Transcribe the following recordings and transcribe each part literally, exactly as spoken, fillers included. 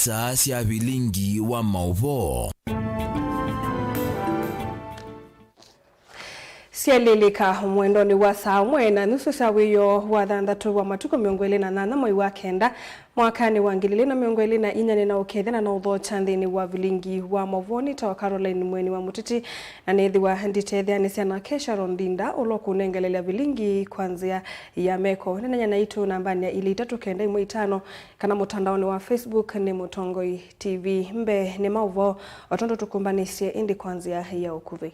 Saa sya vilingi wa maũvoo. Syelĩlĩka mwendonĩ wa saa ũmwe na nusu sya wĩoo wa thanthatũ wa matukũ mĩongo ĩlĩ na nyanya mwei wa kenda, mwakanĩ wa ngili ilĩ na mĩongo ĩlĩ na inya, nĩnaũkethya na naũthokya nthĩnĩ wa vilingi wa maũvoo. Nĩtawa Caroline Mweni wa Mũtiti, na nĩthĩwa nditetheanĩsya nake Sharon Ndinda, ũla ũkũnengelelya vilingi kwa nzĩa ya meko. Nĩnanya naitũ nambanĩ ya ilĩ itatũ kenda ĩmwe itano, kana mũtandaonĩ wa Facebook nĩ Mũtongoi T V. Mbee nĩ maũvoo, o tondũ tũkũmbanĩsye ĩndĩ kwa nzĩa ya ũkuvĩ.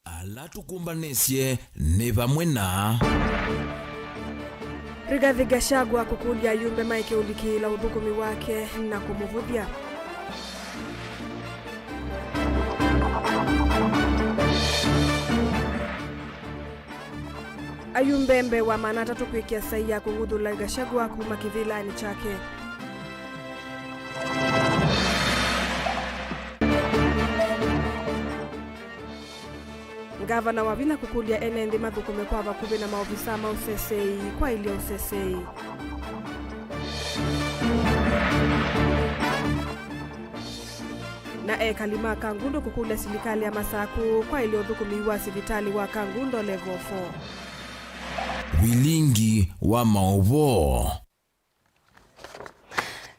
Ala tũkũmbanĩsye nĩ vamwe na Rigathi Gachagua kũkũlya ayumbe maeke ũlikĩĩla ũthũkũmi wake na kũmũvũthya. Ayumbe mbee wa maana atatũ kwĩkĩa saii ya kũng'uthũla Gachagua kuma kĩvĩlanĩ kyake. Ngavana wa vinya kũkũlya ene nthĩ mathũkũme kwa vakuvĩ na maovisaa ma ũseseei kwaĩlya ũseseei. Na ekali ma Kangundo kũkũlya silikalĩ ya Masaku kwaĩlya ũthũkũmi wa sivitalĩ wa Kangundo Level four. Vilingi wa maũvoo.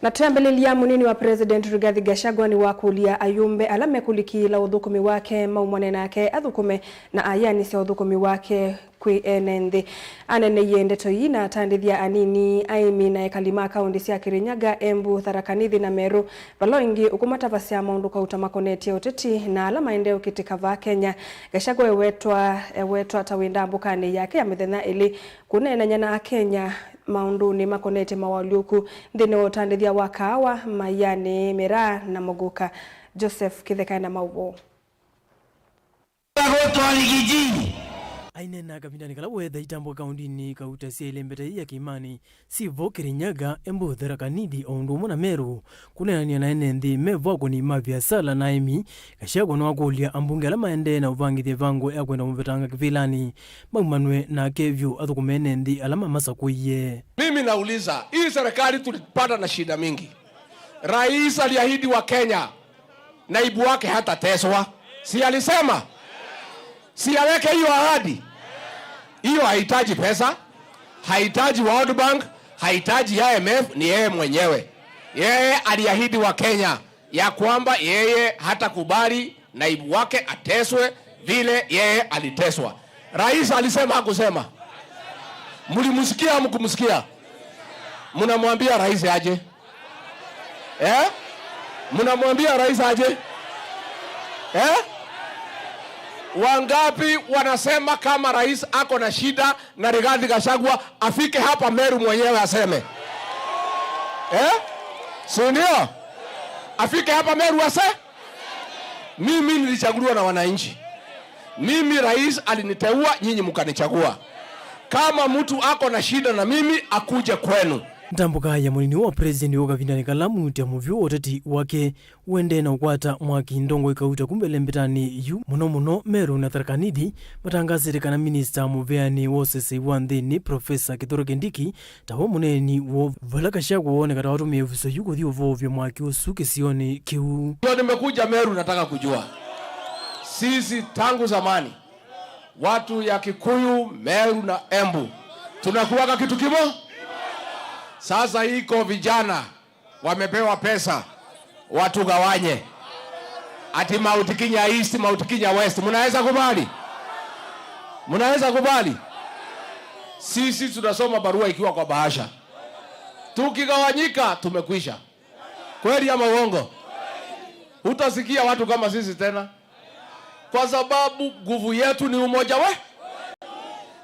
Na twĩambĩlĩlya, mũnini wa President Rigathi Gachagua nĩwakũlya ayumbe ala mekũlikĩĩla ũthũkũmi wake maumane nake athũkũme na ayĩanĩsya ũthũkũmi wake kwĩ ene nthĩ. Aneneie ndeto ii na atandĩthya anini, aĩmi na ekali ma kaũndĩ sya Kirinyaga, Embu, Tharaka Nithi na Meru, vala o ĩngĩ ũkũmatavasya maũndũ kauta makonetye ũteti na ala maendee ũkĩtĩka vaa Kenya. Gachagua ewetwa, ewetwa ta wĩ ndambũkanĩ yake ya mĩthenya ĩlĩ kũneenany'a na Akenya maũndũnĩ makonetye mawalyũku nthĩnĩ wa ũtandĩthya wa kaawa, maianĩ, mĩraa na mũgũka. Joseph Kĩtheka ena maũvoo. Aineena kavindanĩ kala weetha itambũka kaũndĩnĩ kauta sya ĩlembeta yĩĩ ya kĩĩmanĩ, syĩ vo Kirinyaga, Embu, Tharaka Nithi, o ũndũ ũmwe na Meru, kũneenany'a na ene nthĩ me vo, akũni ma viasala na aĩmi, Gachagua nĩwakũlya ambunge ala maendee na ũvangĩthya ĩvango ya kwenda mũvetanga kĩvĩlanĩ maumanw'e nake vyũ athũkũme ene nthĩ ala mamasakũie. Mimi nauliza, hii serikali tulipata na shida mingi. Rais aliahidi wa Kenya naibu wake hatateswa. Si alisema? Si aweke hiyo ahadi? Hiyo hahitaji pesa, hahitaji World Bank, hahitaji I M F, ni yeye mwenyewe. Yeye aliahidi wa Kenya ya kwamba yeye hatakubali naibu wake ateswe vile yeye aliteswa. Rais alisema, hakusema? Mlimsikia, hamkumsikia? Mnamwambia rais aje? Eh? Mnamwambia rais aje? Eh? Wangapi wanasema kama rais ako na shida na Rigathi Gachagua afike hapa Meru mwenyewe aseme? Eh? Si ndio? Afike hapa Meru ase-, mimi nilichaguliwa na wananchi. Mimi rais aliniteua, nyinyi mkanichagua. Kama mtu ako na shida na mimi, akuje kwenu. Ntambũka ya mũnini wa president wa kavindanĩ kala mũutĩa mũvyũ wa ũteti wake ũendee na ũkwata mwaki ndongo ikauta ku mbele mbetanĩ yu, mũno mũno Meru na Tharaka Nithi, matangasĩte kana minista mũveanĩ wa ũsesei wa nthĩnĩ, Profesa Kithure Kindiki, tawe mũneeni woo, vala Gachagua wooneka ta watũmĩe ĩvuso yu kũthi ũvoovya mwaki ũsu kĩsionĩ kĩu. Ndio nimekuja Meru, nataka kujua. Sisi tangu zamani, watu ya Kikuyu, Meru na Embu, tunakuwaga kitu kimo. Sasa iko vijana wamepewa pesa, watugawanye. Ati Mount Kenya East, Mount Kenya West. Mnaweza kubali? Mnaweza kubali? Sisi tunasoma barua ikiwa kwa bahasha. Tukigawanyika, tumekwisha. Kweli ama uongo? Hutasikia watu kama sisi tena. Kwa sababu nguvu yetu ni umoja we.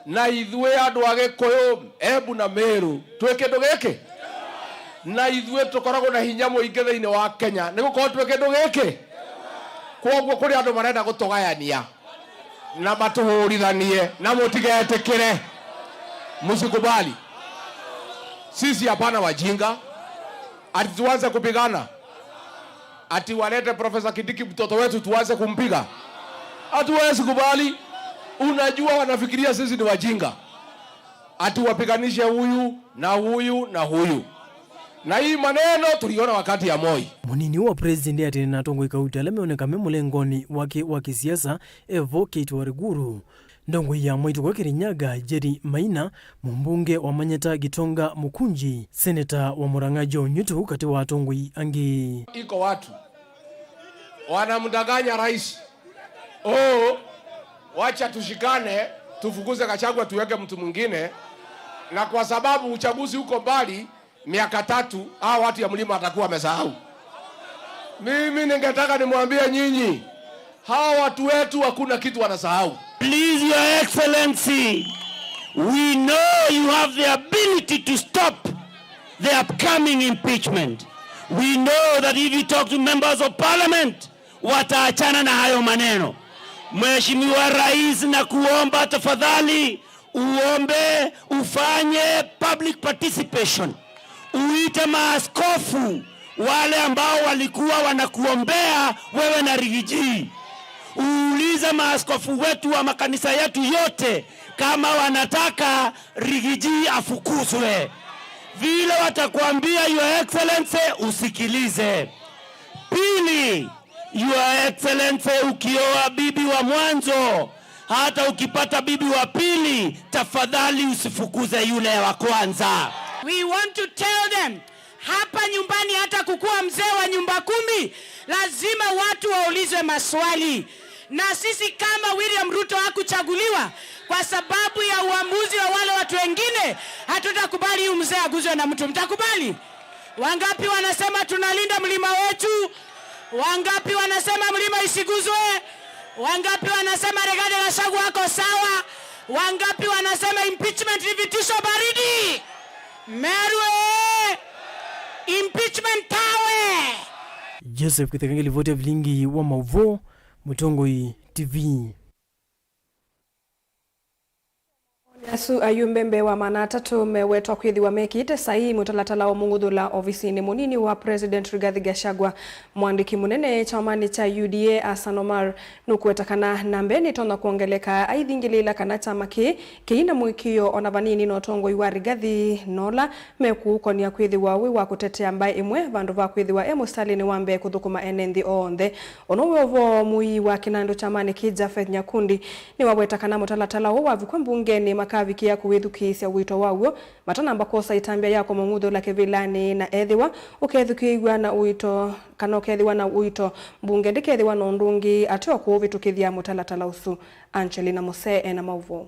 Na ithuĩ andũ a Gĩkũyũ, Embu na Meru, twĩ kĩndũ gĩkĩ. Na ithuĩ tũkoragwo na hinya mũingĩ thĩinĩ wa Kenya, nĩ gũkorwo twĩ kĩndũ gĩkĩ. Kwoguo kũrĩ andũ marenda gũtũgayania na matũhũrithanie, na mũtigetĩkĩre. Msikubali. Sisi hapana wajinga. Ati tuanze kupigana? Ati walete Profesa Kindiki mtoto wetu tuanze kumpiga? Hatuwezi kubali. Unajua wanafikiria sisi ni wajinga. Ati wapiganishe huyu na huyu na huyu. Na hii maneno tuliona wakati ya Moi. Mũnini wa president atene na atongoi kauti ala meoneka me mũlengoni wake wa kĩsiasa, evo Kate Waruguru. Ndongoi ya Mwai Tuko Kirinyaga, Njeri Maina, mũmbunge wa Manyata Gitonga Mũkunji, seneta wa Murang'a Joe Nyutu, katĩ wa atongoi angĩ. Iko watu wanamdanganya rais. Oh, wacha tushikane, tufukuze Gachagua, tuweke mtu mwingine. Na kwa sababu uchaguzi uko mbali, miaka tatu, hao watu ya mlima watakuwa wamesahau. Mimi ningetaka nimwambie nyinyi, hawa watu wetu hakuna kitu wanasahau. Please, Your Excellency, we know you have the ability to stop the upcoming impeachment. We know that if you talk to members of parliament, wataachana na hayo maneno. Mheshimiwa Rais, na kuomba tafadhali, uombe, ufanye public participation, uite maaskofu wale ambao walikuwa wanakuombea wewe na Rigiji. Uulize maaskofu wetu wa makanisa yetu yote kama wanataka Rigiji afukuzwe. Vile watakuambia, Your Excellency, usikilize. Pili, Your Excellency, ukioa bibi wa mwanzo, hata ukipata bibi wa pili, tafadhali usifukuze yule wa kwanza. We want to tell them, hapa nyumbani, hata kukuwa mzee wa nyumba kumi, lazima watu waulizwe maswali. Na sisi, kama William Ruto hakuchaguliwa kwa sababu ya uamuzi wa wale watu wengine, hatutakubali huyu mzee aguzwe na mtu. Mtakubali? Wangapi wanasema tunalinda mlima wetu? Wangapi wanasema mlima isiguzwe? Wangapi wanasema Rigathi Gachagua ako sawa? Wangapi wanasema impeachment ni vitisho baridi? Meru ee! Impeachment tawe! Joseph Kithekenge, livoti ya vilingi wa mauvoo, Mũtongoi T V. Asu ayumbe mbee wa maana atatũ mewetwa kwĩthĩwa mekĩte saii mũtalatala wa mũng'uthũla ovisinĩ mũnini wa President Rigathi Gachagua. Mwandĩki mũnene kyamanĩ kya U D A, Hassan Omar, nũkũweta kana namba nĩtonya kwongeleka aithingĩlĩĩla kana kyama kĩĩ kĩina mũĩkĩĩo ona vanini na ũtongoi wa Rigathi, na ũla mekũũkonia kwĩthĩwa wĩ wa kũtetea mbaĩ ĩmwe vandũ va kwĩthĩwa e mũsitalĩnĩ wa mbee kũthũkũma ene nthĩ onthe. Ũno wĩ ũvoo mũii wa kĩnandũ kyamanĩ kĩĩ, Japheth Nyakundi, nĩwaweta kana mũtalatala ũũ wavikwa mbungenĩ makavikĩa kũwĩthukĩĩsya ũito waw'o matanamba kwosa ĩtambya ya kũmũng'uthũla kĩvĩlanĩ, na ethĩwa ũkethukĩĩw'a na ũito, kana ũkethĩwa na ũito, mbunge ndĩkethĩwa na ũndũ ũngĩ ateo kũũvĩtũkĩthya mũtalatala ũsu. Angelina Musee ena maũvoo.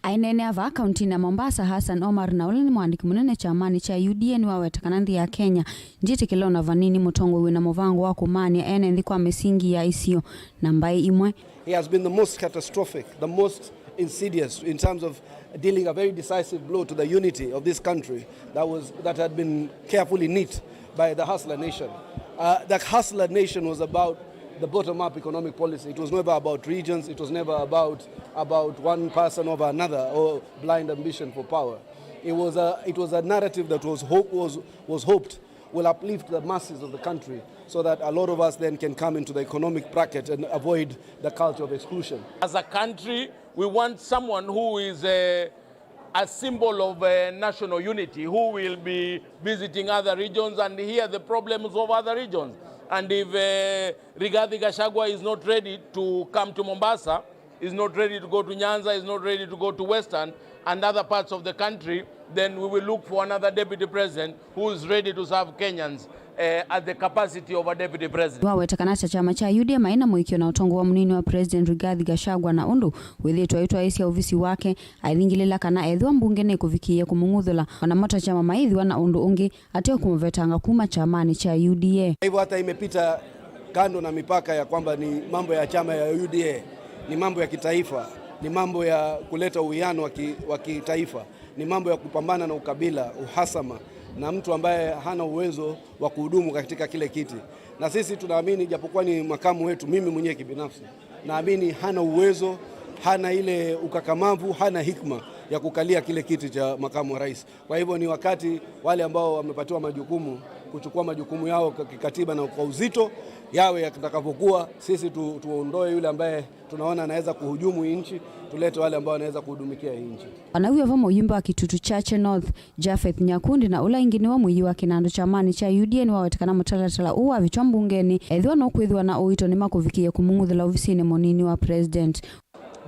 Aineenea vaa kauntinĩ ya Mombasa, Hassan Omar, na ũla nĩ mwandĩki mũnene kyamanĩ kya U D A, nĩwaweta kana nthĩ ya Kenya ndĩtĩkĩla ona vanini mũtongoi wĩna mũvango wa kũmaanĩa ene nthĩ kwa mĩsingi ya isio na mbaĩ imwe. He has been the most catastrophic, the most insidious in terms of dealing a very decisive blow to the unity of this country that was, that had been carefully knit by the Hustler Nation. Uh, the Hustler Nation was about the bottom-up economic policy. It was never about regions. It was never about, about one person over another or blind ambition for power. It was a, it was a narrative that was hope, was, was hoped will uplift the masses of the country so that a lot of us then can come into the economic bracket and avoid the culture of exclusion. As a country, we want someone who is a, a symbol of, uh, national unity, who will be visiting other regions and hear the problems of other regions. And if, uh, Rigathi Gachagua is not ready to come to Mombasa, is not ready to go to Nyanza, is not ready to go to Western and other parts of the country, then we will look for another deputy president who is ready to serve Kenyans, eh, at the capacity of a deputy president. Waweta kana kya kyama kya U D A maĩ na mũĩkĩĩo na ũtongoi wa mũnini wa President Rigathi Gachagua, na ũndũ wĩthĩĩtwe aitwaĩĩsya ovisi wake, aithingĩlĩla kana ethĩwa mbunge nĩkũvikĩĩa kũmũng'uthũla, onamo ta kyama maĩthĩwa na ũndũ ũngĩ ateo kũmũvetanga kuma kyamanĩ kya U D A. Kwa hivyo hata imepita kando na mipaka ya kwamba ni mambo ya chama ya U D A, ni mambo ya kitaifa, ni mambo ya kuleta uwiano wa ki-, wa kitaifa, ni mambo ya kupambana na ukabila, uhasama, na mtu ambaye hana uwezo wa kuhudumu katika kile kiti. Na sisi tunaamini, japokuwa ni makamu wetu, mimi mwenyewe kibinafsi, naamini hana uwezo, hana ile ukakamavu, hana hikma ya kukalia kile kiti cha makamu wa rais. Kwa hivyo ni wakati wale ambao wamepatiwa majukumu kuchukua majukumu yao kwa kikatiba na kwa uzito, yawe yatakavyokuwa. Sisi tu, tuondoe yule ambaye tunaona anaweza kuhujumu hii nchi, tulete wale ambao wanaweza kuhudumikia hii nchi. Anawia va mũyumbe wa Kitutu Chache North, Japheth Nyakundi, na ũla ĩngĩ nĩwe mũyĩ wa kĩnandũ kyamanĩ kya U D A, nĩwaweta kana mũtalatala ũũ wavĩtw'a mbungenĩ, ethĩwa no kwĩthĩwa na ũito nĩmakũvikĩĩa kũmung'uthĩla ovisinĩ mũnini wa president.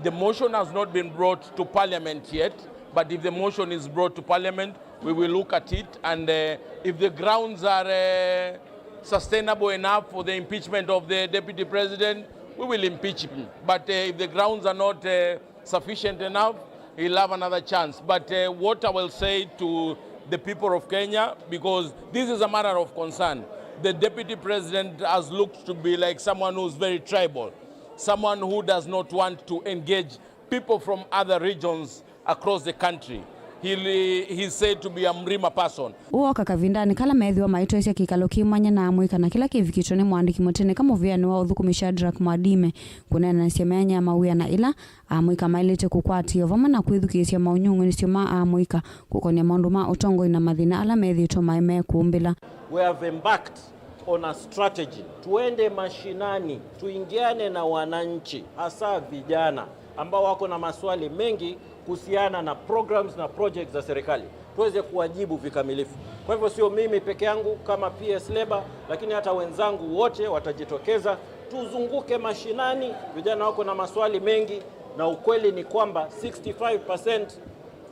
The motion has not been brought to parliament yet, but if the motion is brought to parliament, we will look at it, and, uh, if the grounds are, uh, sustainable enough for the impeachment of the deputy president, we will impeach him. But, uh, if the grounds are not, uh, sufficient enough, he'll have another chance. But, uh, what I will say to the people of Kenya, because this is a matter of concern, the deputy president has looked to be like someone who's very tribal, someone who does not want to engage people from other regions across the country. He, he's said to be a Mrima person. Ũũ ooka kavindanĩ kala meethĩwa maitwaĩsya kĩkalo kĩ mwanya na amũika na kĩla kĩvikĩtwe nĩ mũandĩki mũtene ka mũvĩanĩ wa ũthũkũmi Shadrack Mwadime, kũneenanĩsya myanya ya mawĩa na ĩla amũika maĩlĩte kũkwatĩĩwa vamwe na kwĩthukĩĩsya maũnyungunyĩsyo ma amũika kũkonĩa maũndũ ma ũtongoi na mathĩna ala methĩĩtwe maĩ mekũmbĩla. We have embarked on a strategy. Tuende mashinani, tuingiane na wananchi, hasa vijana ambao wako na maswali mengi kuhusiana na programs na projects za serikali, tuweze kuwajibu vikamilifu. Kwa hivyo sio mimi peke yangu kama P S Labour, lakini hata wenzangu wote watajitokeza, tuzunguke mashinani. Vijana wako na maswali mengi, na ukweli ni kwamba sixty-five percent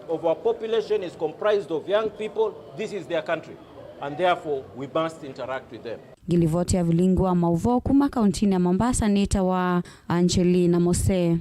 of our population is comprised of young people. This is their country, and therefore we must interact with them. Ngilivoti ya vilingi wa mauvoo kuma kauntinĩ ya Mombasa nĩtawa Angelina Mose.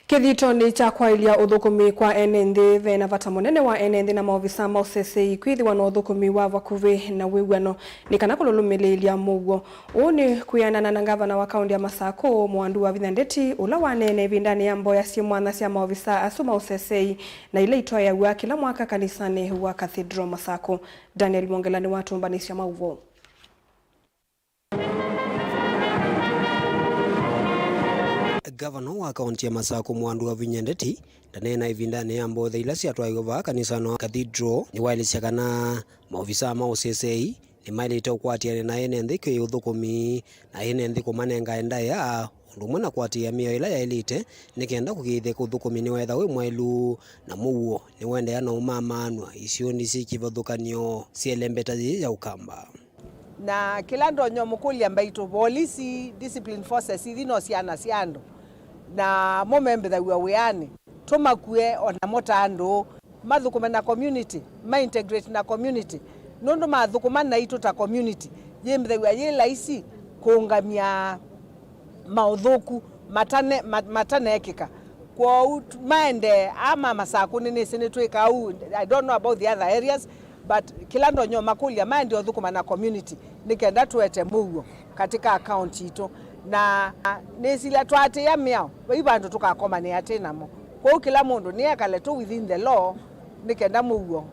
Kĩthitonĩ kya kwaĩlya ũthũkũmi kwa ene nthĩ, ve na vata mũnene wa ene nthĩ na maovisa ma ũsesei kwĩthĩwa na ũthũkũmi wa vakuvĩ na wĩw'ano nĩ kana kũlũlũmĩlĩĩlya mũuo. Ũu nĩ kwĩanana na ngavana wa kaũntĩ ya Masakũ, Mwandu Wavinya Ndeti, ũla waneene ĩvindanĩ ya mboya syĩ mwanya sya maovisa asu ma ũsesei na ila itwaĩaw'a kĩla mwaka kanisanĩ wa Cathedral Masakũ. Daniel Mwongela nĩwatũmbanĩsya mauvoo. Ngavana wa kaũntĩ ya Masakũ, Mwandu Wavinya Ndeti, ndaneena ĩvindanĩ ya mboya ila syatwaĩwe vaa kanisanĩ wa Cathedral. Nĩwaelesya kana maovisa ma ũsesei nĩmaĩlĩte ũkwatĩanĩa na ene nthĩ kwĩ ũthũkũmi na ene nthĩ kũmanengae ndaĩa, ũndũ ũmwe na kũatĩĩa mĩao ĩla yaĩlĩte nĩ kenda kũkĩĩthya ũthũkũmi nĩwetha wĩ mwaĩlu na mũuo nĩũendeea na ũmamaanw'a isionĩ syĩ kĩvathũkany'o sya ĩlembeta yĩĩ ya Ũkamba. Na kĩla ndonya ũmũkũlya mbaitũ, volisi, discipline forces, ithi no syana sya andũ, na mo membĩthaw'a wĩanĩ. Tũmakue o namo ta andũ, mathũkũme na community, ma integrate na community. Nũndũ mathũkũma naitũ ta community, yĩmbĩthaw'a yĩ laisi kũũngamya maũthũku matane-, ma-, mataneekĩka. Kwoou tu-, maendee, aa ma Masakũ nĩnĩsĩ nĩtwĩkaa ũu. I don't know about the other areas, but kĩla ndonya ũmakũlya maendee ũthũkũma na community nĩ kenda tũete mũuo katika kaunti itũ. Na nĩsilya twaatĩĩa mĩao, vai vandũ tũkakomanĩa twĩ namo. Kwoou kĩla mũndũ nĩekale tu within the law nĩ kenda mũuo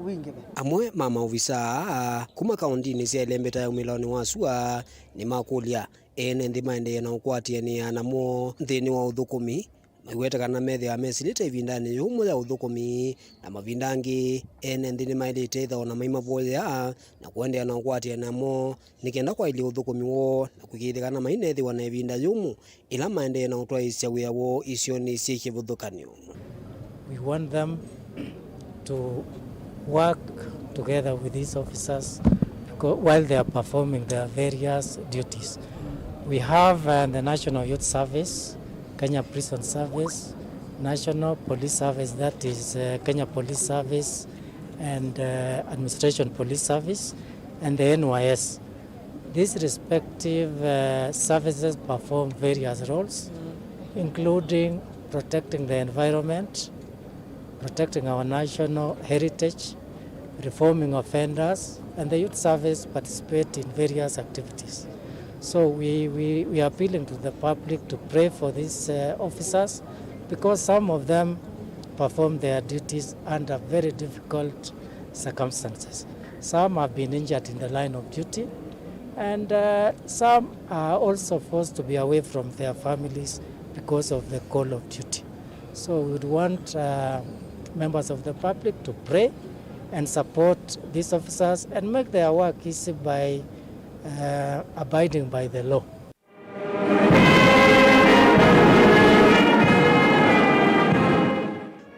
wingĩve. Amwe ma maovisaa aa kuma kauntinĩ sya ĩlembeta ya umĩlaonĩ wa sua nĩmakũlya ene nthĩ maendee na ũkwatĩanĩa namo nthĩnĩ wa ũthũkũmi, maiweta kana methĩawa mesilĩte ĩvindanĩ yũmũ ya ũthũkũmi, na mavinda angĩ ene nthĩ nĩmaĩlĩte ĩthĩwa na maimavoyea na kũendeea na ũkwatĩanĩa namo nĩ kenda kwaĩlya ũthũkũmi woo na kũkĩĩthya kana mainethĩwa na ĩvinda yũmũ ĩla maendee na ũtwaĩĩsya wĩa woo isionĩ syĩ kĩvathũkany'o. We want them to work together with these officers becau-, while they are performing their various duties. We have, uh, the National Youth Service, Kenya Prison Service, National Police Service, that is, uh, Kenya Police Service, and, uh, Administration Police Service, and the N Y S. These respective, uh, services perform various roles, including protecting the environment, protecting our national heritage, reforming offenders, and the youth service participate in various activities. So we, we, we are appealing to the public to pray for these, uh, officers, because some of them perform their duties under very difficult circumstances. Some have been injured in the line of duty, and, uh, some are also forced to be away from their families because of the call of duty. So we would want, uh, members of the public to pray and support these officers and make their work easy by, uh, abiding by the law.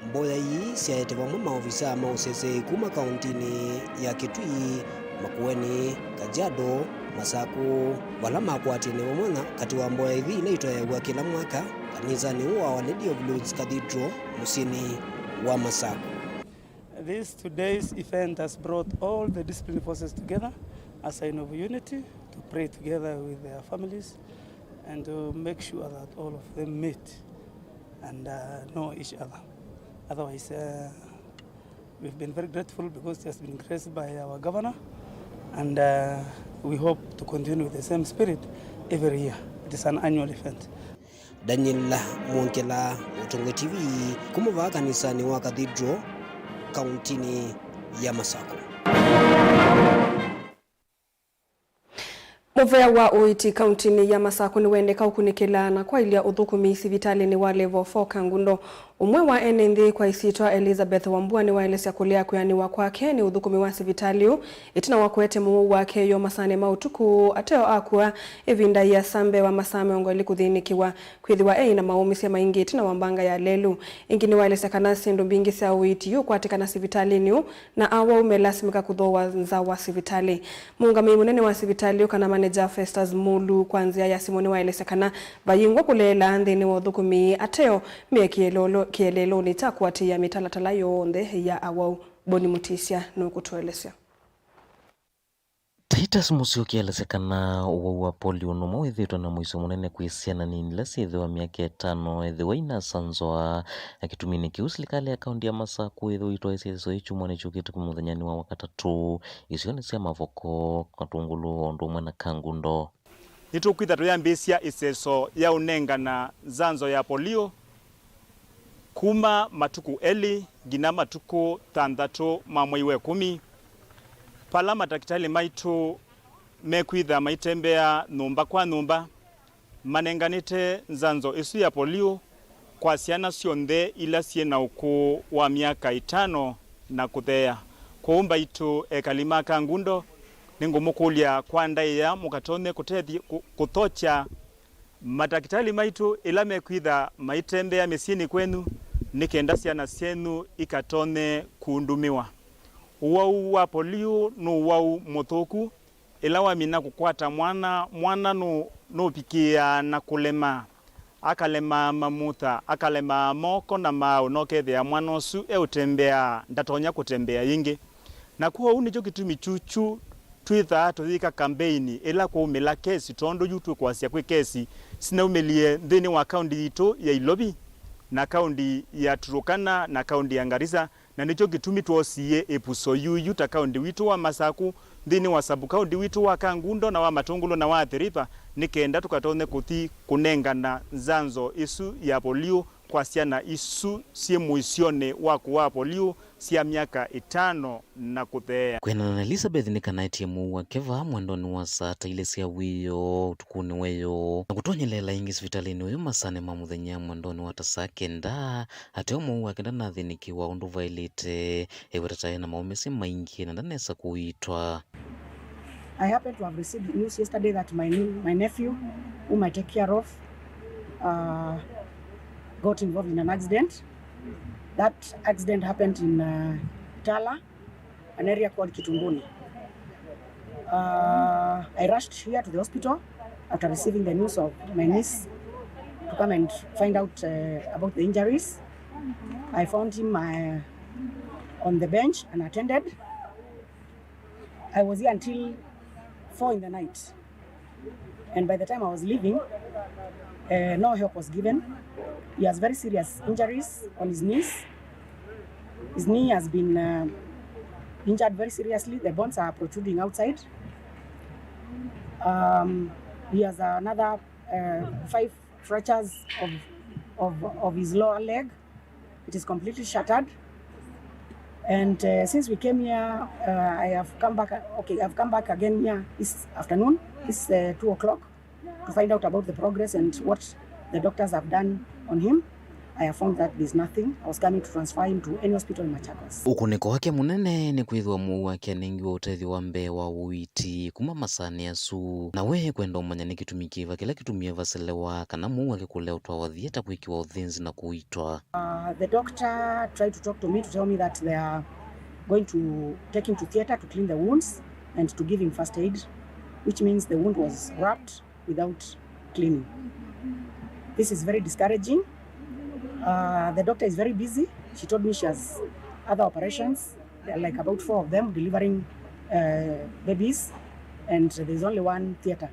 Mboya ii syaete vamwe maovisaa ma ũseseei kuma kaũntĩnĩ ya Kitui, Makueni, Kajiado, Masaku, vala makwatie nĩ vamwe na katĩ wa mboya ithi ila itoeaw'a kĩla mwaka kanisanĩ ũũ wa Our Lady of Lourdes Cathedral mũsyĩnĩ wa Masaku. This today's event has brought all the disciplined forces together as a sign of unity to pray together with their families and to make sure that all of them meet and, uh, know each other. Otherwise, uh, we've been very grateful because it has been graced by our governor, and, uh, we hope to continue with the same spirit every year. It is an annual event. Daniel Mwongela, Mũtongoi T V, kuma vaa kanisanĩ wa Cathedral, kaũntĩnĩ ya Masaku. Mũvea wa ũiiti kaũntĩnĩ ya Masaku nĩwendeka ũkunĩkĩla na kwaĩlya ũthũkũmi sivitalĩnĩ wa Level four Kangundo. Ũmwe wa ene nthĩ kwa ĩsyĩtwa Elizabeth Wambua nĩwaelesya kũlea kwĩanĩwa kwake nĩ ũthũkũmi wa sivitalĩ ũũ ĩtina wa kũete mũwau wake yo masaanĩ ma ũtukũ ateo akũa, ĩvinda yĩasa mbee wa masaa mĩongo ĩlĩ kũthĩnĩkĩwa kwĩthĩwa eĩ na maũmĩsya maingĩ ĩtina wa mbanga ya lelũ. Ĩngĩ nĩwaelesya kana syĩndũ mbingĩ sya ũiiti iũkwatĩkana sivitalĩnĩ ũũ, na awau melasimĩka kũthooa nza wa sivitalĩ. Mũũngamĩi mũnene wa sivitalĩ ũũ kana maneja Festus Mulu kwa nzĩa ya simũ nĩwaelesya kana vayĩngwa kũleela nthĩnĩ wa ũthũkũmi ateo me kĩeleelo-, kĩeleelonĩ kya kũatĩĩa mĩtalatala yonthe ya awau. Boni Mũtĩsya nũkũtũelesya. Titus Mũsyoki aelesya kana ũwau wa polio nũmwe wĩthĩĩtwe na mũisyo mũnene kwĩ syana nini ila syĩthĩwa myaka ĩtano ethĩwa inasanzwa. Na kĩtuminĩ kĩu, silikalĩ ya kaũnti ya Masaku ĩthĩwa ĩitwaĩsye ĩseso yĩ kyumwanĩ kyũkĩte kuma mũthenyanĩ wa Wakatatũ isionĩ sya Mavoko, Katungulu o ũndũ ũmwe na Kangundo. Nĩtũkwĩtha tũyambĩĩsya ĩseso ya ũnengana nzanzo ya polio kuma matukũ elĩ nginya matukũ thanthatũ ma mwei wa ĩkũmi, vala matakĩtalĩ maitũ mekwĩtha maitembea nyũmba kwa nyũmba manenganĩte nzanzo ĩsu ya polio kwa syana syonthe ila syĩ na ũkũũ wa myaka ĩtano na kũtheea. Kwoou mbaitũ ekali ma Kangundo, nĩngũmũkũlya kwa ndaĩa mũkatonye kũtethya kũ-, kũthokya matakĩtalĩ maitũ ĩla mekwĩtha maitembea mĩsyĩnĩ kwenyu nĩ kenda syana syenyu ikatonye kũndumĩwa. Ũwau wa polio nĩ ũwau mũthũku. Ĩla wamina kũkwata mwana, mwana nũ-, nũvikĩĩaa na kũlema, akalemaa mamutha, akalemaa moko na maaũ, na ũkethĩa mwana ũsu eũtembea, ndatonya kũtembea yĩngĩ. Na kwoou nĩkyo kĩtumi kyukyu twĩthaa tũyĩka kambeini ĩla kwaumĩla kesi, tondũ yu twĩkwasya kwĩ kesi sinaumĩlie nthĩnĩ wa kaũnti yitũ ya Ilovi, na kaũnti ya Turkana, na kaũnti ya Garissa, na nĩkyo kĩtumi twoosie ĩvuso yuyu ta kaũnti witũ wa Masaku, nthĩnĩ wa sub-kaũnti witũ wa Kangundo na wa Matungulu na wa Athi River, nĩ kenda tũkatonye kũthi kũnengana nzanzo ĩsu ya polio kwa syana isu syĩ mũisyonĩ wa kũaa polio sya myaka ĩtano na kũtheea. Kwĩanana na Elizabeth, nĩkanaetie mũwau wake vaa mwendonĩ wa saa ta ilĩ sya wĩoo ũtukũnĩ wa ĩyoo, na kũtonyeleela ĩngĩ sivitalĩnĩ ũyũ masaanĩ ma mũthenya mwendonĩ wa ta saa kenda. Ateo mũwau wake ndanathĩnĩkĩwa ũndũ vaĩlĩte, eweta ta ena maũmĩsye maingĩ na ndanesa kũiitwa. I happen to have received news yesterday that my new, my nephew, whom I take care of, uh, got involved in an accident. That accident happened in, uh, Tala, an area called Kitunguni. Uh, I rushed here to the hospital after receiving the news of my niece to come and find out, uh, about the injuries. I found him, uh, on the bench unattended. I was here until four in the night. And by the time I was leaving, uh, no help was given. He has very serious injuries on his knees. His knee has been, uh, injured very seriously. The bones are protruding outside. Um, he has another, uh, five fractures of, of, of his lower leg. It is completely shattered. And, uh, since we came here, uh, I have come back, okay, I've come back again here this afternoon, this, uh, two o'clock, to find out about the progress and what the doctors have done on him. I have found that there's nothing. I was coming to transfer him to any hospital in Machakos. Ũkunĩko wake mũnene nĩ kwĩthĩwa mũwau wake anengiwe ũtethyo wa mbee wa ũiiti kuma masaanĩ asu, na we ekwenda ũmanya nĩ kĩtumi kĩva kĩla kĩtumie vaselewa kana mũwau wake kũlea ũtwawa thieta kwĩkĩwa ũthĩnzi na kũitwa. Uh, the doctor tried to talk to me to tell me that they are going to take him to theater to clean the wounds and to give him first aid, which means the wound was wrapped without cleaning. This is very discouraging. Uh, the doctor is very busy. She told me she has other operations. There are, like, about four of them delivering uh, babies, and there's only one theater.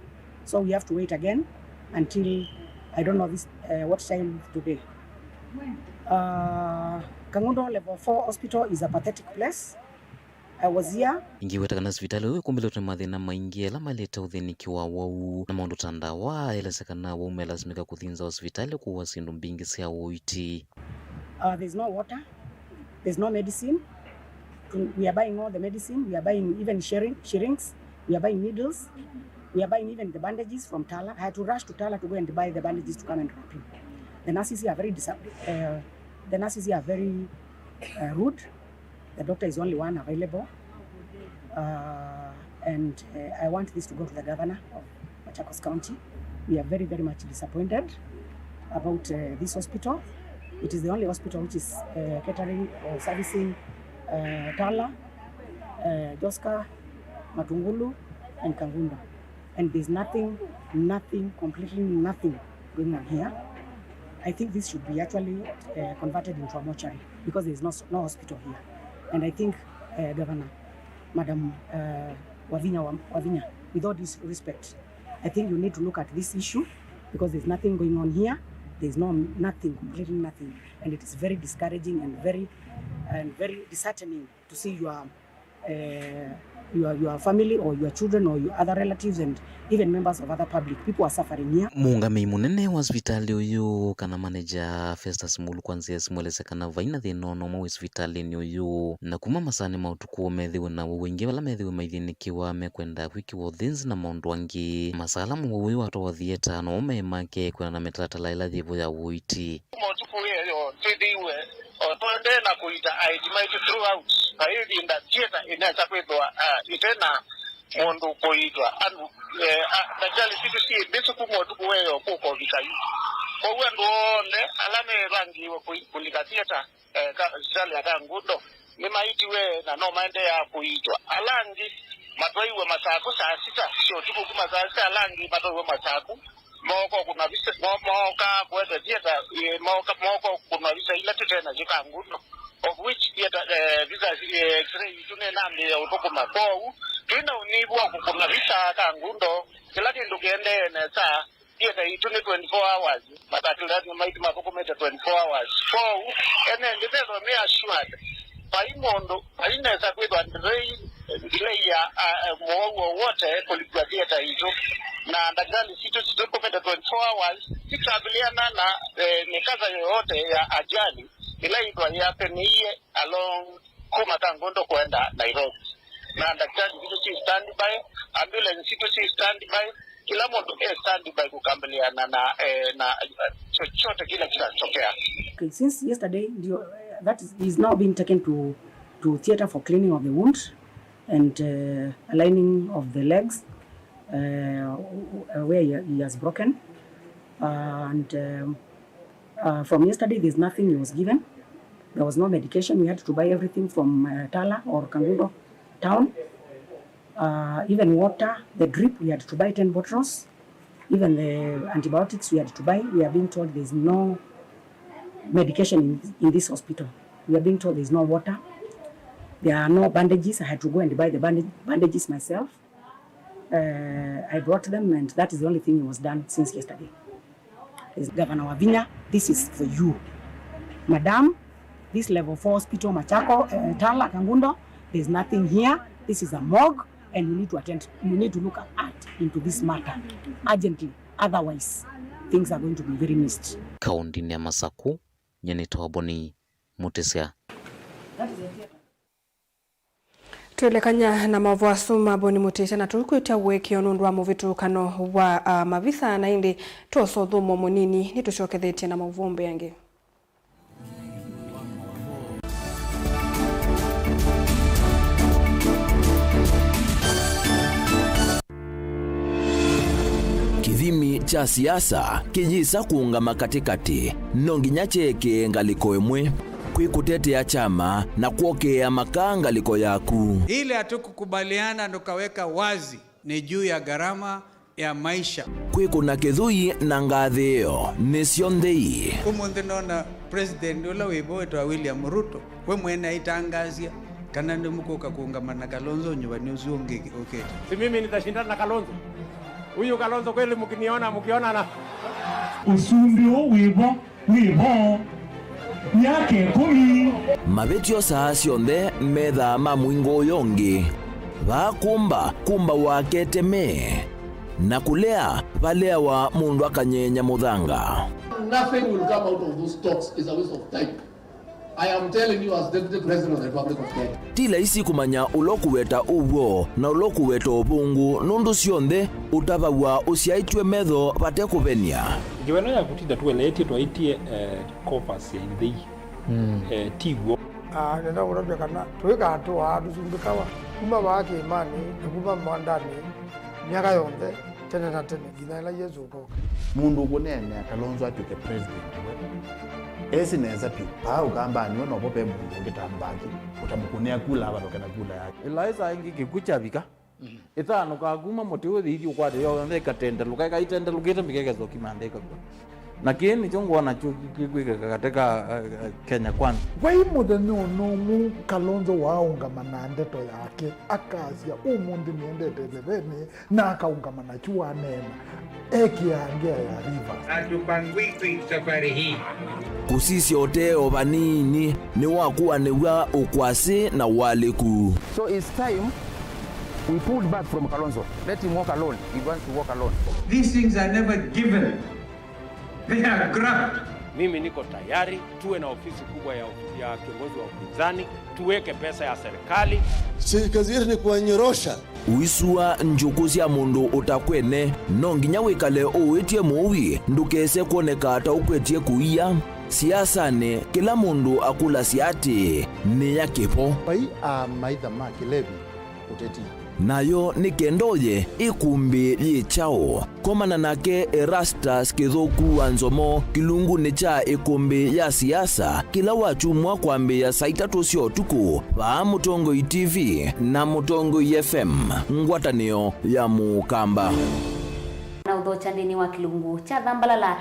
So we have to wait again until, I don't know, this uh, what time today. Uh, Kangundo Level four Hospital is a pathetic place. I was here. Ĩngĩ weta kana sivitalĩ ũyũ ĩkumbĩlĩtwe nĩ mathĩna maingĩ ala mailĩte ũthĩnĩkyo wa ũwau, na maũndũ ta ndawa. Aelesya kana ũwau melasimĩka kũthĩnza sivitalĩ kũua syĩndũ mbingĩ sya ũiiti. Uh, there's no water, there's no medicine. We are buying all the medicine, we are buying even shering, shirings, we are buying needles, we are buying even the bandages from Tala. I had to rush to Tala to go and buy the bandages to come and wrap him. The nurses here are very dis- uh, the nurses here are very uh, rude. The doctor is only one available. Uh, and uh, I want this to go to the governor of Machakos County. We are very, very much disappointed about uh, this hospital. It is the only hospital which is uh, catering or servicing uh, Tala, uh, Joska, Matungulu, and Kangundo. And there's nothing, nothing, completely nothing going on here. I think this should be actually uh, converted into a mortuary because there's no, no hospital here. And I think uh, Governor, Madam uh, Wavinya, Wa- Wavinya, with all due respect, I think you need to look at this issue because there's nothing going on here. There's no nothing, completely nothing, and it is very discouraging and very and very disheartening to see your uh, your, your family or your children or your other relatives and even members of other public. People are suffering here. Mũũngamĩi mũnene wa sivitalĩ ũyũ kana maneja Festus Mulu kwa nzĩa simwelesya kana vaina thĩna ona ũmwe wĩ sivitalĩnĩ ũyũ, na kuma masaanĩ ma ũtukũ methĩwe na ũwau. Aingĩ vala methĩwe maithĩnĩkĩwa mekwenda kwĩkĩwa ũthĩnzi na maũndũ angĩ. Masala mũwau ũyũ watwawa thieta no maĩ make kwĩana na mĩtalatala ĩla yĩvo ya ũiiti. Kuma ũtukũ wĩyo twĩthĩiwe o tũendee na kũita aiti maitũ throughout. Vai ĩvinda theater ĩnesa kwĩthĩwa uh, ĩte na mũndũ kũitwa. Andũ eh, a- ndakĩtalĩ sitũ syĩ mbĩsĩ kuma ũtukũ wĩyo kũka ũvika yu. Kwoou andũ onthe ala mevangiwe kũi- kũlika theater eh, ka- sivitalĩ ya Kangundo nĩmaitiwe na no maendeea kũitwa. Ala angĩ matwaiwe Masaku saa sita sya ũtukũ kuma saa sita, ala angĩ matwaiwe Masaku mooka kũna visa, mo- mooka kũete theater, eh, mooka mooka kũna visa ila tũte nasyo Kangundo, of which theater eh, visa eh, x-ray itũ nĩnambĩĩa ũthũkũma. Kwoou twĩ na ũnyivu wa kũkũna visa Kangundo, kĩla kĩndũ kĩendee nesa. Theater itũ nĩ twenty-four hours, madakĩtalĩ maitũ mathũkũmĩte twenty-four hours. Kwoou ene nthĩ methwa me assured vai mũndũ vai nesa kwĩthwa delay delay ya uh, mũwau wowote kũlikua theater itũ, na ndakĩtalĩ sitũ sithũkũmĩte twenty-four hours sikabiliana na eh, mikasa yoyote ya ajali ila ithwa yapenĩie along kuma Kangundo kwenda Nairobi. Na ndakĩtalĩ sitũ si standby, ambulance sitũ si standby, kila mũndũ e standby kũkabiliana na eh, na eh, chochote kila kitatokea. Okay, since yesterday ndio, uh, that is, is now being taken to to theater for cleaning of the wound and uh, aligning of the legs uh, where he, he has broken. Uh, and um, uh, from yesterday, there's nothing he was given. There was no medication. We had to buy everything from uh, Tala or Kangundo town. Uh, even water, the drip, we had to buy ten bottles. Even the antibiotics, we had to buy. We are being told there's no medication in, in this hospital. We are being told there's no water. There are no bandages. I had to go and buy the bandage, bandages myself. Uh, I brought them, and that is the only thing was done since yesterday. Is Governor Wavinya, this is for you. Madam, this level four hospital, Machako, uh, Tala, Kangundo, there's nothing here. This is a morgue, and you need to attend, you need to look at into this matter urgently. Otherwise, things are going to be very missed. Kaũntĩnĩ ya Masaku, nyie nĩtawa Boni Mũtĩsya. Twelekany'a na maũvoo asu ma Boni Mũtĩsya, na tũkwĩtya ũekeo nũndũ wa mũvĩtũkano wa, ah, mavisa, na ĩndĩ twosa ũthũmũo mũnini, nĩtũsyokethetye na maũvoo mbee angĩ. Kĩthimi kya siasa kĩyĩsa kũũngama katĩkatĩ, no nginya kyeekĩe ngalĩko ĩmwe. Kwĩ kũtetea kyama na kwokea makaa ngalĩko yaku. Ile hatukukubaliana tukaweka wazi ni juu ya gharama ya maisha. Kwĩkũna kĩthũi na ngathĩĩo nĩ syonthe ii. Ũmũnthĩ nona president ũla wĩ vo wĩtawa William Ruto, we mwene aitangaasya kana nĩmũkũka kũũngama na Kalonzo nyuvanĩ ũsu ũngĩ ũkĩte. Si mimi nitashindana na Kalonzo? Huyu Kalonzo kweli mkiniona, mkiona na ũsumbĩ ũũ wĩ vo wĩ vo myaka ĩkũmi. Mavĩtyo saa syonthe methaa ma mũingo ũyũ ũngĩ. Vaa kũmba, kũmba wake teme. Na kũlea, valeawa mũndũ akanyenya mũthanga. Nothing will come out of those talks. Is a waste of time. I am telling you as Deputy President of the Republic of Kenya. Ti laisi kũmanya ũla ũkũweta ũw'o na ũla ũkũweta ũvũngũ, nũndũ syonthe ũtavaw'a ũsyaĩtw'e metho vate kũvenia. Ngewa ĩno ya kũtinda tũeleetye twaĩtye, eh, Caucus ya Ithei. Mm. Eh, ti w'o. Ah, nenda kũtavya kana tũikatũaa tũsumbĩkawa kuma vaa kĩĩmanĩ na kuma mwandanĩ myaka yonthe, tene na tene, nginya ĩla Yesũ ũkoka. Mũndũ ũkũneenea Kalonzo atw'ĩke president we, esi nesa vyũ, paa Ũkambanĩ we novo ve mũndũ ũngĩ ta Mbaki ũtamũkũnĩa kula avalũke na kula yake. Ĩlaĩsa ĩngĩ kĩkw'ũ kyavika, ĩthanũkaa kuma mũtĩ ũthi ithi ũkwate yonthe ĩkatendelũka, ĩkaitendelũkĩte mbika ĩkesa ũkimantha ĩkakw'a. Na kĩĩ nĩkyo ngwona kyu kĩkwĩkĩka katĩ ka, eh, eh, Kenya Kwanza. Vai mũthenya ona ũmwe Kalonzo waaũngama na ndeto yake, akasya, "Ũmũnthĩ nĩendete ĩthevenĩ," na akaũngama nakyu waneena, ekĩaa ngea ya Rivers. Hatupangwikwi safari hii. Kũsisya ũtee o vanini nĩwakuanĩw'a ũkwasĩ na ũalĩku. So it's time we pulled back from Kalonzo. Let him walk alone. He wants to walk alone. These things are never given. They are grabbed. Mimi niko tayari tuwe na ofisi kubwa ya, ya kiongozi wa upinzani, tuweke pesa ya serikali. Si kazi yetu ni kuwanyorosha. Ũisua njũkũ sya mũndũ ũtakwene, no nginya wĩkale ũĩtye mũui ndũkese kwoneka ta ũkwetye kũia. Siasanĩ, kĩla mũndũ akũlasya atĩĩ, "Nĩ ya kĩvo?" Vai a maitha ma kĩlevi ũteti. Nayo nĩ kenda ũye ĩkũmbĩ yĩ kyaũ? Komana nake Erastus Kĩthũku wa Nzomo kĩlungunĩ kya ĩkũmbĩ ya siasa kĩla wakyumwa kwambĩĩa saa itatũ sya ũtukũ vaa Mũtongoi T V na Mũtongoi F M, ngwatanĩo ya Mũkamba. Na ũthokya nthĩnĩ wa kĩlungu kya Thambalala.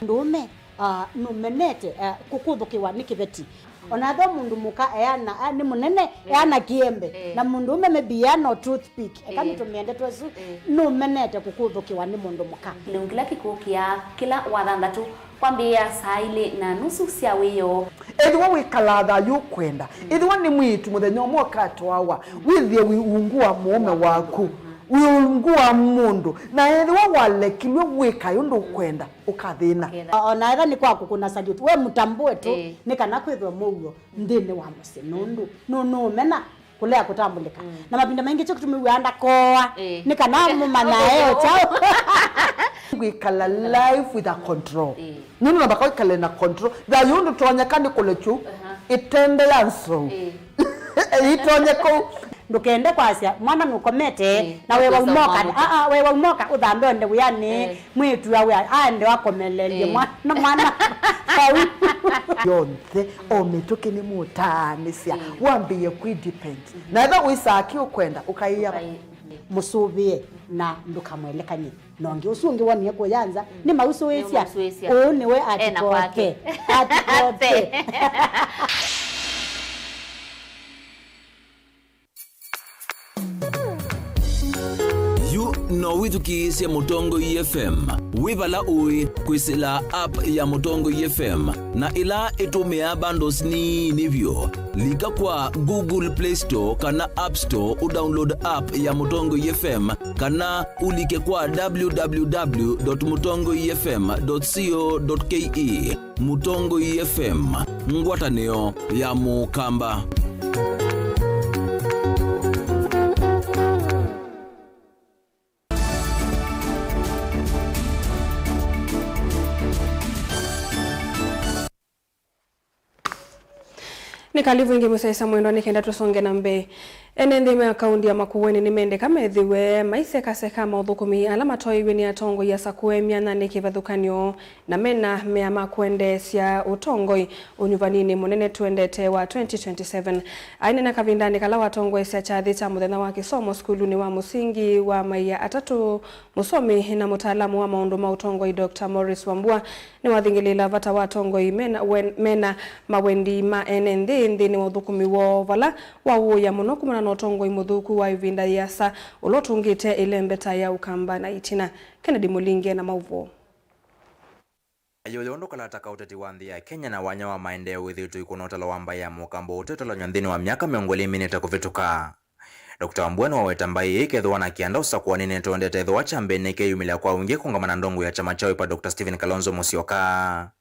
Mũndũũme, ah, nũmenete, ah, kũkũthũkĩwa nĩ kĩveti. Ona ethĩwa mũndũ mũka eana, ah, nĩ mũnene, eh, eana kĩembe. Eh. Na mũndũũme maybe eana o toothpick. Eka, eh, nĩtũmĩende twesu, eh, nũmenete kũkũthũkĩwa nĩ mũndũ mũka. Kĩlungu kĩla kĩkũkĩa kĩla wathanthatũ kwambĩĩa saa ilĩ na nusu sya wĩoo. Ethĩwa wĩkalaa thayũ ũkwenda, mm, ethĩwa nĩ mwĩĩtu mũthenya ũmwe ũkatwawa, wĩthĩe wĩ ungu wa mũũme waku, wĩ ungu wa mũndũ, na ethĩwa walekilw'e wĩkae ũndũ ũkwenda, ũkathĩna. Ũkethĩa. O-, ona ethĩwa nĩ kwa kũkũna salute, we mũtambũe tu, ĩĩ, nĩ kana kwĩthwe mũuo nthĩnĩ wa mũsyĩ, nũndũ nũ-, nũũmena kũlea kũtambũlĩka. Mm. Na mavinda maingĩ kyo kĩtumi wĩa ndakoa, ĩĩ, nĩ kana mũmanyae o kyaũ. Wĩkala life with a control. Ĩĩ. Nũndũ namba kwĩkale na control. Thayũ ndũtonyeka nĩ kũlekyu, aha, ĩtende ya nsou. Ĩĩ. Ĩtonye kũu. Ndũkende kwasya mwana nũkomete, ĩĩ, na wewa ũkĩsa umoka, mwana. Aa, wewa umoka ũthambe ũende wĩanĩ. Ĩĩ. Mwĩĩtu awe aende akomeleelye, ĩĩ, mwana, mwana vau. Yonthe, o mĩtũkĩ nĩmũtaanĩsya, ĩĩ, wambĩĩe kwĩ depend. Mhm. Na ethĩwa wĩsaa kĩ ũkwenda, ũkaĩa. Ũkaĩ-, mhm, mũsũvĩe na ndũkamwelekany'e na ũngĩ. Ũsu ũngĩ wonie kũya nza, mm, nĩmausũĩsya. Nĩmausũĩsya. Ũũ nĩwe ena kwake. Atikote. Atikote. Yu no wĩthukĩĩsye Mũtongoi F M wĩ vala ũĩ kwĩsĩla app ya Mũtongoi F M, na ĩla ĩtũmĩaa bundles nini vyũ. Lika kwa Google Play Store kana App Store ũdownload app ya Mũtongoi F M, kana ũlike kwa w w w dot mũtongoi f m dot co dot k e. Mũtongoi F M, ngwatanĩo ya Mũkamba. Nĩ kalivu ĩngĩ mũsyaĩĩsya mwendwa nĩ kenda tũsonge na mbee. Ene nthĩ ma kaunti ya Makueni nĩmendeka methĩwe maisekaseka maũthũkũmi ala matoeiw'e nĩ atongoi asakũe myanyanĩ kĩvathũkany'o na mena mea ma kũendeesya ũtongoi ũnyuvaninĩ mũnene twendete wa twenty twenty-seven. Ainena kavindanĩ kala watongoesya kyathĩ kya mũthenya wa kĩsomo sukulunĩ wa mũsingi wa Maia Atatũ, mũsomi na mũtaalamu wa maũndũ ma ũtongoi Doctor Maurice Wambua nĩwathingĩlĩĩla vata wa atongoi mena, wen-, mena mawendi ma ene nthĩ nthĩnĩ wa ũthũkũmi woo vala wawũĩa mũno kumana na ũtongoi mũthũku wa ĩvinda yĩasa ũla ũtũngĩte ĩlembeta ya Ũkamba na ĩtina. Kennedy Mũlinge na maũvoo. Ayũyũ ũndũ kalata ka ũteti wa nthĩ ya Kenya na wanya wa maendeeo wĩthĩĩtwe ikũna ũtalo wa mbaĩ ya Mũkamba ũteũtalany'a nthĩnĩ wa myaka mĩongo ĩlĩ mĩnĩte kũvĩtũka. Doctor Wambua nĩwaweta mbaĩ ĩĩ ĩkethĩwa na kĩanda ũsakũanĩnĩ twendete ethĩwa kyambene kĩyumĩlya kwa wingĩ kũũngama na ndongo ya kyama kya Wiper Doctor Stephen Kalonzo Musyoka,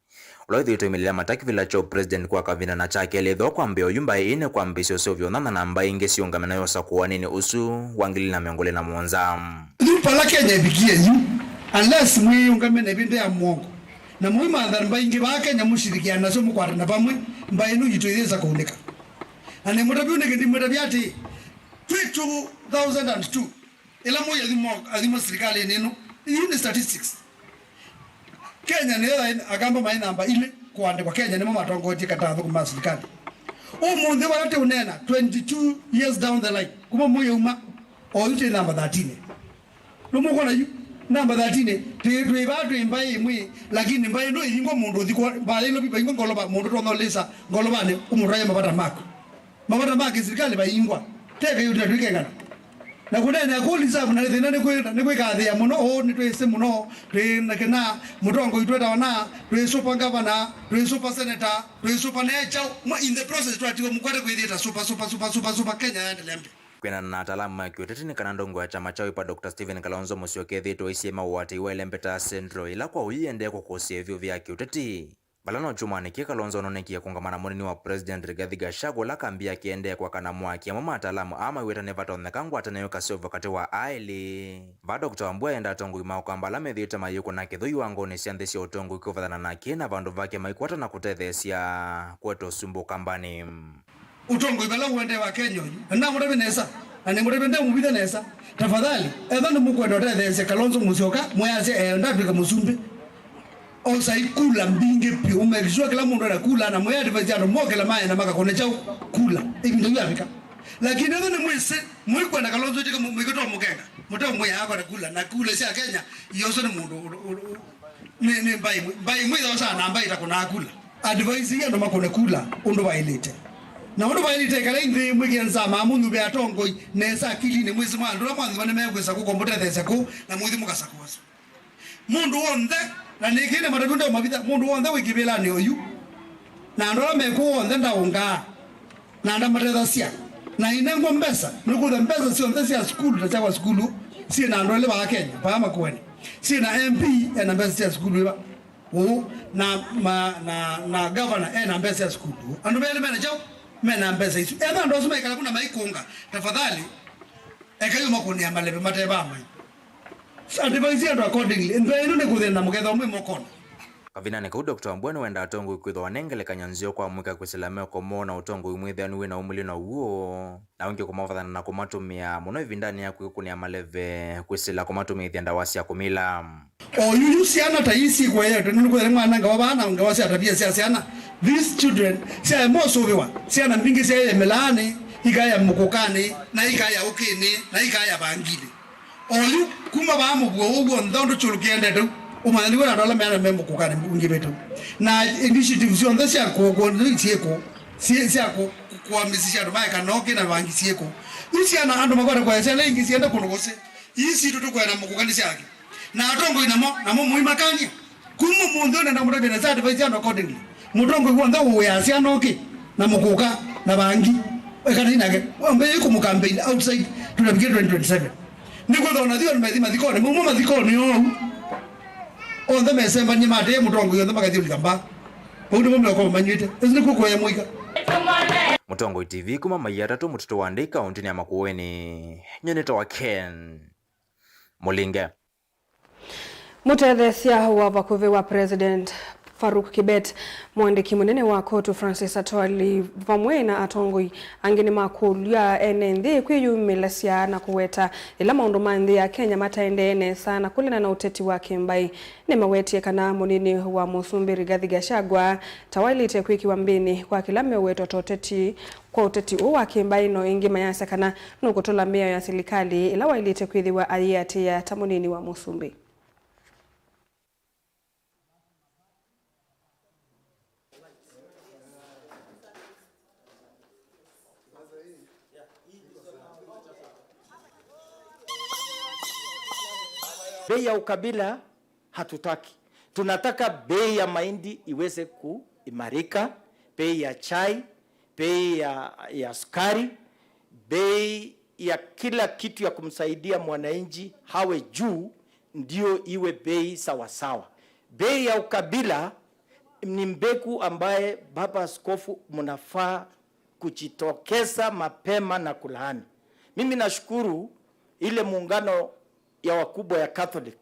ũla wĩthĩĩtwe aimĩlĩla mata kĩvĩla kya president kwa kavinda na kya kelĩ ethĩwa kwambĩa oyu mbaĩ ĩĩ nĩkwambĩĩsya ũseũvyo ũnana na mbaĩ ingĩ siũngame nayo ũsakũanĩnĩ ũsu wa ngili ilĩ na mĩongo ĩlĩ na mũonza. Yu pala Kenya ĩvikie yu, unless mwĩũngame na ĩvinda ya mũongo na mũimantha mbaĩ ingĩ vaa Kenya mũshirikiana nasyo mũkwatana vamwe, mbaĩ ĩno yitũ ĩyĩsa kũunĩka. Na nĩmũtavya nĩkĩ ndimwĩtavya atĩĩ, twĩ two thousand and two, ĩla Moi athimwa, athimwa silikalĩnĩ ĩno, yu nĩ statistics. Kenya nĩyo yaĩ, Akamba maĩ namba ilĩ kũandĩkwa. Kenya nĩmo matongoetye kata athũkũmi ma silikalĩ. Ũmũnthĩ vala tũũneena, twenty-two years down the line, kuma Moi auma, oyu twĩ namba thirteen. Nũmũkwona yu? Namba thirteen, twĩ, twĩ vaa twĩ mbaĩ ĩmwe, lakini mbaĩ ĩno ĩyingwa mũndũ ũthi kwa, mbaĩ ĩno vaingwa ngolova, mũndũ tonya ũlĩsa ngolovanĩ, ũmũtwaĩe mavata maku. Mavata ma kĩsilikalĩ vaingwa. Teka yu twĩkengana. Na kũneenea kũ reserve na thĩna nĩ kwĩ-, nĩ kwĩkathĩa mũno, ũũ nĩ twĩsĩ mũno, twĩ na kĩna, mũtongoi twetawa na, twĩ super governor, twĩ super senator, twĩ super ne kyaũ. Mwa in the process twatiwa mũkwate kwĩthĩta super, super, super, super, super, Kenya yaendelea mbee. Kwĩanana na ataalamu ma kĩũteti nĩ kana ndongo ya kyama kya Wiper Doctor Stephen Kalonzo Musyoka ethĩĩtwe aisye maũatĩi wa ĩlembeta ya Central, ĩla kwa ũiĩ ĩendee kũkũsĩa ĩvyũvĩ ya kĩũteti. Vala no kyumwanĩ kĩĩ Kalonzo anonekie kũũngama na mũnini wa president Rigathi Gachagua, ũla kambĩ yake ĩendee kwakana mwaki, amwe ma ataalamu aa maiweta nĩvatonyeka ngwatanĩo ĩkaseũvw'a katĩ wa aa elĩ. Vaa Doctor Wambua enda atongoi ma Ũkamba ala methĩĩtwe mayĩkũna kĩthũi iwangonĩ sya nthĩ sya ũtongoi kũvathana nake na vandũ vake maikwata na kũtetheesya kũete ũsumbĩ Ũkambanĩ. Ũtongoi vala ũendee wa Kenya ũyu. Na ndamũtavya nesa, na nĩmũtavya ndamũvitha nesa. Tafadhali, ethĩwa nĩmũkwenda ũtetheesya Kalonzo Musyoka, mwĩasya eenda atw'ĩke mũsumbĩ. Osai kula mbingĩ vyũ, make sure kĩla mũndũ ena kula, na mwĩ advise andũ mokĩla maĩ na makakũne kyaũ kula. Ĩvinda yu yavika. Lakini ethĩwa nĩmwĩsĩ, mũikwenda Kalonzo atw'ĩke mũ-, mũikĩtwa mũkenga, mũteũmwĩa akone kula, na kula sya Kenya, ioso nĩ mũndũ ũ-, ũ-, ũ-, Nĩ, nĩ mbaĩ ĩmwe, mbaĩ ĩmwe ĩyosaa na mbaĩ ĩtakũnaa kula. Advise ii andũ makũne kula ũndũ vaĩlĩte. Na ũndũ vaĩlĩte ĩkalai nthĩ mwĩkĩe nzama mũnyuve atongoi nesa akilinĩ mwĩsĩ mwa andũ ala mwanyuva nĩmekwĩsa kũkomũtetheesya kũu na mũithi mũkasakũa asu. Mũndũ w'onthe, na nĩkĩĩ nĩ matavyo ndeũmavitha, mũndũ w'onthe wĩ kĩvĩlanĩ oyu na andũ ala mekũũ onthe ndaũngaa. Na ndamatethasya, na inengwa mbesa, nĩkwĩthwa mbesa syonthe sya sukulu, ta sya kwa sukulu, syĩ na andũ elĩ vaa Kenya, vaa Makueni. Syĩ na M P ena mbesa sya sukulu ĩva. Ũu, na, ma, na, na governor ena mbesa sya sukulu. Andũ melĩ mena kyaũ? Mena mbesa isu. Ethĩwa andũ asu maikala kuna maikũnga, tafadhali, ekai ũmakũnĩa maleve matevaa mai. Advise andũ accordingly. Nthĩ ĩno nĩ kũthĩna mũkethwa mwĩ mokona. Kavindanĩ kau, Doctor Wambua nĩwendaa atongoi kwĩthwa ne ngelekany'o nzeo kwa amũika kwĩsĩla meko moo na ũtongoi mwĩthĩanu wĩ na umĩlyo na ũw'o, na ũngĩ kũmavathana na kũmatũmĩa mũno ĩvindanĩ ya kwĩkũnĩa maleve kwĩsĩla kũmatũmĩĩthya ndawa sya kũmila. O yuyu syana ta ii syĩkũeetwe nũndũ kwĩthĩwa mwana ngawa vaa na ngawa sya tavia sya syana. These children syaema ũsũvĩwa. Syana mbingĩ syaĩe mĩlaanĩ, ikaĩa mũkũkanĩ, na ikaĩa ũkĩnĩ, na ikaĩa vanginĩ. Oyu, kuma vaa mũvuo ũũ w'onthe ũndũ kyũlũ kĩendete, ũmanya nĩw'o na andũ ala meana me mũkũkanĩ ũngĩ vĩtũ. Na initiative syonthe sya kũ-, kũ-, syĩkũ, syĩ-, sya kũ-, kũ-, kũamĩsisya andũ maeka nokĩ na vangi syĩkũ. Yu syana andũ makwata kũea syana ingĩ sienda kũndũ kũsĩ. Ii sitũ tũkwenda mũkũkanĩ syake. Na atongoi namo, namo mũimakany'a. Kuma ũmũnthĩ ũnenda mũtavya nesa advise andũ accordingly. Mũtongoi w'onthe ũwĩaa syana ũkĩ na mũkũka na vangi, ekanai nake. Wambĩĩe kũmũkambeini outside tũnavikie twenty twenty-seven. Nĩkwĩthwa ona thioni methi mathikonĩ, mauma mathikonĩ ou. Onthe mesembanie matee mũtongoi onthe makathyũlika mbaa. Vau nĩvo meũkoma manyw'ĩte. Ĩsu nĩkw'o kũea mũika. Mũtongoi T V kuma Maia Atatũ, mũtitũ wa Ndei, kaũntĩnĩ ya Makueni. Nyie nĩtawa Ken Mũlinge. Mũtetheesya wa vakuvĩ wa President Farouk Kibet. Mũandĩki mũnene wa kotu Francis Atwali vamwe na atongoi angĩ nĩmakũlya ene nthĩ kwĩyumĩlasya na kũweta ĩla maũndũ ma nthĩ ya Kenya mataendee nesa na kũlingana na ũteti wa kĩmbaĩ. Nĩmawetie kana mũnini wa mũsumbĩ Rigathi Gachagua ta waĩlĩte kwĩkĩwa mbĩnĩ kwa kĩla meũwetwa ta ũteti, kwa ũteti ũũ wa kĩmbaĩ, no ĩngĩ mayasya kana nũkũtũla mĩao ya silikalĩ ĩla waĩlĩte kwĩthĩwa ayĩatĩĩa ta mũnini wa mũsumbĩ. Bei ya ukabila hatutaki. Tunataka bei ya mahindi iweze kuimarika, bei ya chai, bei ya, ya sukari, bei ya kila kitu ya kumsaidia mwananchi hawe juu, ndio iwe bei sawasawa. Bei ya ukabila ni mbegu ambaye Baba Askofu mnafaa kujitokeza mapema na kulaani. Mimi nashukuru ile muungano ya wakubwa ya Catholic,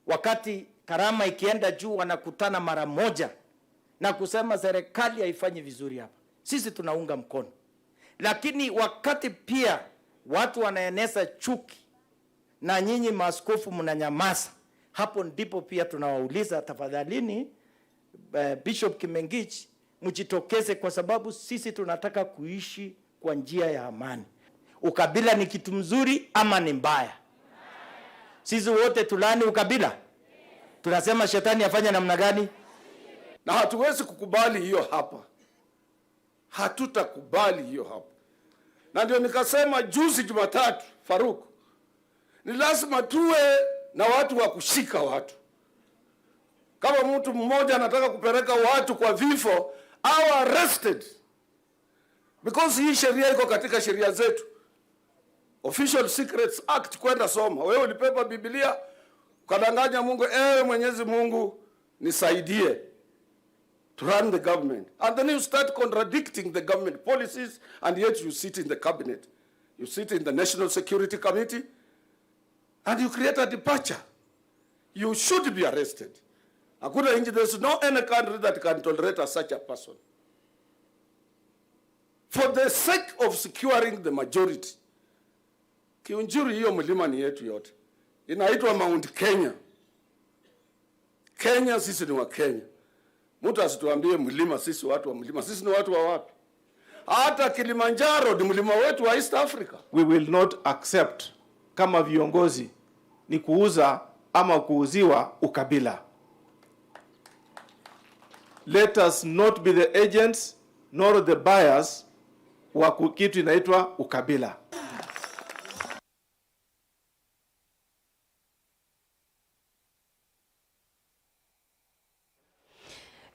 wakati karama ikienda juu wanakutana mara moja na kusema serikali haifanyi vizuri hapa. Sisi tunaunga mkono. Lakini wakati pia watu wanaeneza chuki na nyinyi maaskofu mnanyamaza, hapo ndipo pia tunawauliza, tafadhalini, eh, Bishop Kimengich, mjitokeze kwa sababu sisi tunataka kuishi kwa njia ya amani. Ukabila ni kitu mzuri ama ni mbaya? Sisi wote tulaani ukabila. Tunasema shetani afanye namna gani? Na hatuwezi kukubali hiyo hapa. Hatutakubali hiyo hapa. Na ndio nikasema juzi Jumatatu, Farouk, ni lazima tuwe na watu wa kushika watu. Kama mtu mmoja anataka kupeleka watu kwa vifo, awe arrested. Because hii sheria iko katika sheria zetu. Official Secrets Act, kwenda soma. Wewe ulibeba Biblia, ukadanganya Mungu, "Ewe Mwenyezi Mungu, nisaidie to run the government." And then you start contradicting the government policies, and yet you sit in the cabinet. You sit in the National Security Committee, and you create a departure. You should be arrested. Hakuna nchi, there's no any country that can tolerate a such a person. For the sake of securing the majority. Kiunjuri, hiyo mlima ni yetu yote. Inaitwa Mount Kenya. Kenya, sisi ni wa Kenya. Mtu asituambie mlima, sisi watu wa mlima. Sisi ni watu wa wapi? Hata Kilimanjaro ni mlima wetu wa East Africa. We will not accept kama viongozi ni kuuza ama kuuziwa ukabila. Let us not be the agents nor the buyers wa ku-, kitu inaitwa ukabila.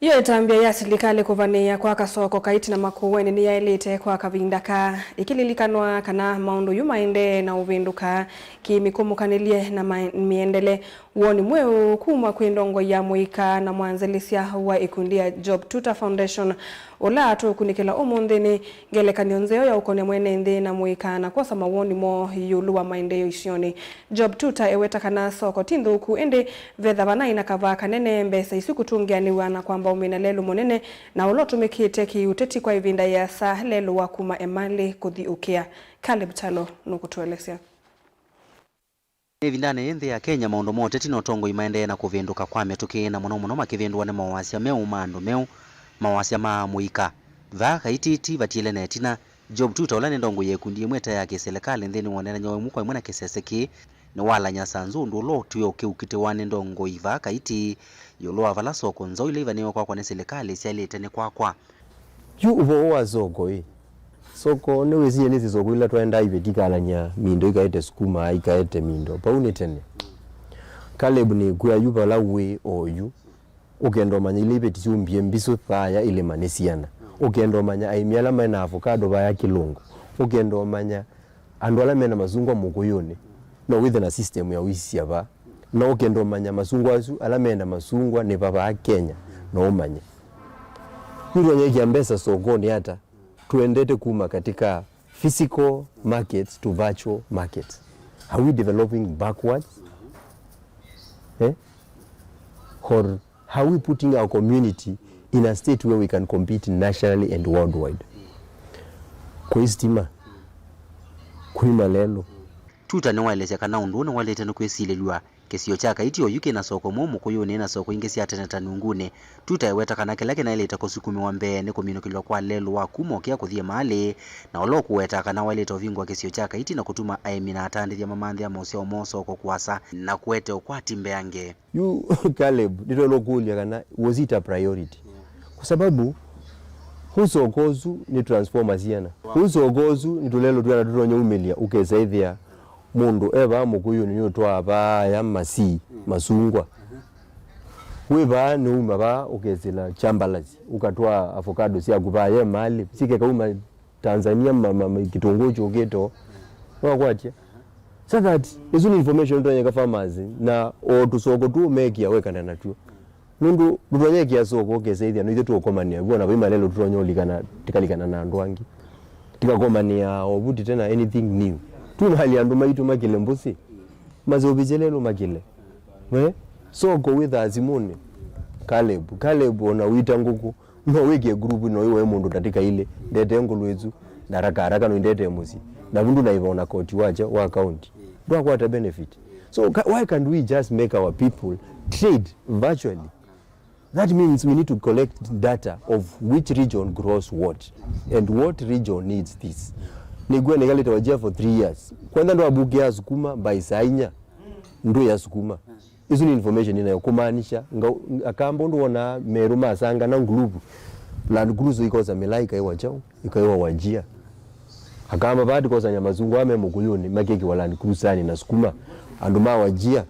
Yo ĩtambya ya silikalĩ kũvanĩĩa kwaka soko Kaiti na Makueni nĩyaĩlĩte kwa kavinda kaa, ĩkĩlilikanwa kana maũndũ yu maendee na ũvĩndũka kĩmĩkũmũkanĩlye na ma-, mĩendele. Woni mweũ kuma kwĩ ndongoi ya mũika na mwanzĩlĩsya wa ĩkundi ya Job Tuta Foundation, ũla tũũkunĩkĩla ũmũnthĩ, nĩ ngelekany'o nzeo ya ũkony'a mwene nthĩ na mũika na kwosa mawoni moo ĩũlũ wa maendeeo isionĩ. Job Tuta eweta kana soko ti nthũku, ĩndĩ vethĩwa naĩ na kavaa kanene mbesa isu kũtũngĩanĩw'a na kwamba ũmina lelũ mũnene na ũla ũtũmĩkĩte kĩ-ũteti kwa ĩvinda yĩasa, lelũ wa kuma Emali kũthi ũkĩa. Caleb Talo nũkũtũelesya. Ĩvindanĩ yĩĩ nthĩ ya Kenya, maũndũ ma ũteti na ũtongoi maendee na kũvĩndũka kwa mĩtũkĩ, na mũno mũno makĩvĩndũwa nĩ mawasya meũ ma andũ meũ, mawasya ma mũika. Vaa Kaiti ti vatiĩle na ĩtina, Job Tuta, ũla nĩ ndongoi ya ĩkundi ĩmwe ĩte ya kĩsilikalĩ nthĩnĩ wa ũneenany'a wa ĩmwe kwa ĩmwe na kĩsese kĩĩ, nĩwalany'a sanzu ũndũ ũla ũtwĩe ũkĩukitĩwa nĩ ndongoi vaa Kaiti ĩũlũ wa vala soko nzaũ ila ivanĩĩwe kwakwa nĩ silikalĩ syaĩlĩte nĩ kwakwa. Yu ũvoo wa soko ĩ, soko nĩwĩsie nĩsĩ soko ila twaendaa iveti ikalany'a mindo ikaete sukuma, ikaete mindo. Vau nĩ tene. Caleb, nĩkwĩa yu vala wĩ oyu, ũkenda ũmanya ila iveti syumbie mbisũ vaya ilĩma nĩ siana. Ũkenda ũmanya aĩmi ala mena avocado vaya kĩlũngũ. Ũkenda ũmanya andũ ala mena masungwa mũkũyũnĩ. No wĩthe na system ya ũisisya vaa. Na ũkenda ũmanya masungwa asu, ala menda masungwa nĩ va vaa Kenya, no ũmanye. Yu twanyaikia mbesa sokonĩ ata? Tũendete kuma katika physical markets to virtual markets. Are we developing backwards? Eh? Or Are we putting our community in a state where we can compete nationally and worldwide? Kwĩ sitima, kwĩ malelũ. Tuta nĩwaelesya kana ũndũ ũũ nĩwaĩlĩte nĩ kwĩsilĩlw'a. Kĩsio kya Kaiti oyu kĩ na soko mwaũ Mũkũyũnĩ na soko ingĩ sya tene ta Nungunĩ. Tuta eweta kana kĩla kĩnaĩlĩte kũsukumĩwa mbee nĩ kũminũkĩlw'a kwa lelũ wa kuma ũkĩa kũthi ĩmaalĩ, na ũla ũkũweta kana waĩlĩte ũvingũa kĩsio kya Kaiti na kũtuma aĩmi na atandĩthya mamanthĩa maũsyao moo soko kũasa na kũete ũkwati mbeange. Yu Caleb, nĩtwaĩle ũkũlya kana, was it a priority? Kwa sababu ũu soko ũsu nĩ transformer syana. Ũu soko ũsu nĩ tũlelũ twĩana tũtonya umĩlya, ũkesa ĩthĩa mũndũ e vaa Mũkũyũnĩ nĩũtwaa vaa aya masii, masungwa. Wĩ vaa nĩuma vaa ũkesĩla chambalasi, ũkatwaa avocado syaku vaa ye malĩ, sikekauma Tanzania, ma, ma, ma, kĩtũngũũ kyũkĩte o. Nĩwakwatya? So that, ĩsu nĩ information ũtonyeka farmers, na o tũsoko tũu mekia wekana natw'o. Nũndũ ndũtonyekia soko ũkesethĩa no ithyĩ tũũkomanĩa, wona vai malelũ tũtonya ũlikana, tikalikana na andũ angĩ. Tikakomanĩa o vuti tena anything new. Tu mahali andũ maitũ makĩle mbũsĩ, maseũvĩsye lelũ makĩle. We, soko wĩthaa simũnĩ. Caleb, Caleb ona wita ngũkũ, no wĩkĩe group ĩno ĩwe mũndũ tatĩka ilĩ, ndetee ngũlũ ĩsu, na haraka haraka no indetee mũsyĩ. Na vundu na ivona koti wacha wa county. Ndwakwata benefit. So ca-, why can't we just make our people trade virtually? That means we need to collect data of which region grows what and what region needs this. Nĩkw'a nĩkalĩte Wajir for three years. Kwanza ndwabukia sukuma by saa inya. Ndũ ya sukuma. Isu nĩ information inayo kumaanisha nga-, Akamba ũndũ wonaa merũ masanga na nguluvu. Land Cruiser ikosa mĩla ikaĩwa kyaũ, ikaĩwa Wajir. Akamba vaa ndikosany'a masungwa me Mũkũyũnĩ makĩkĩwa Land Cruisernĩ na sukuma. Andũ ma Wajir,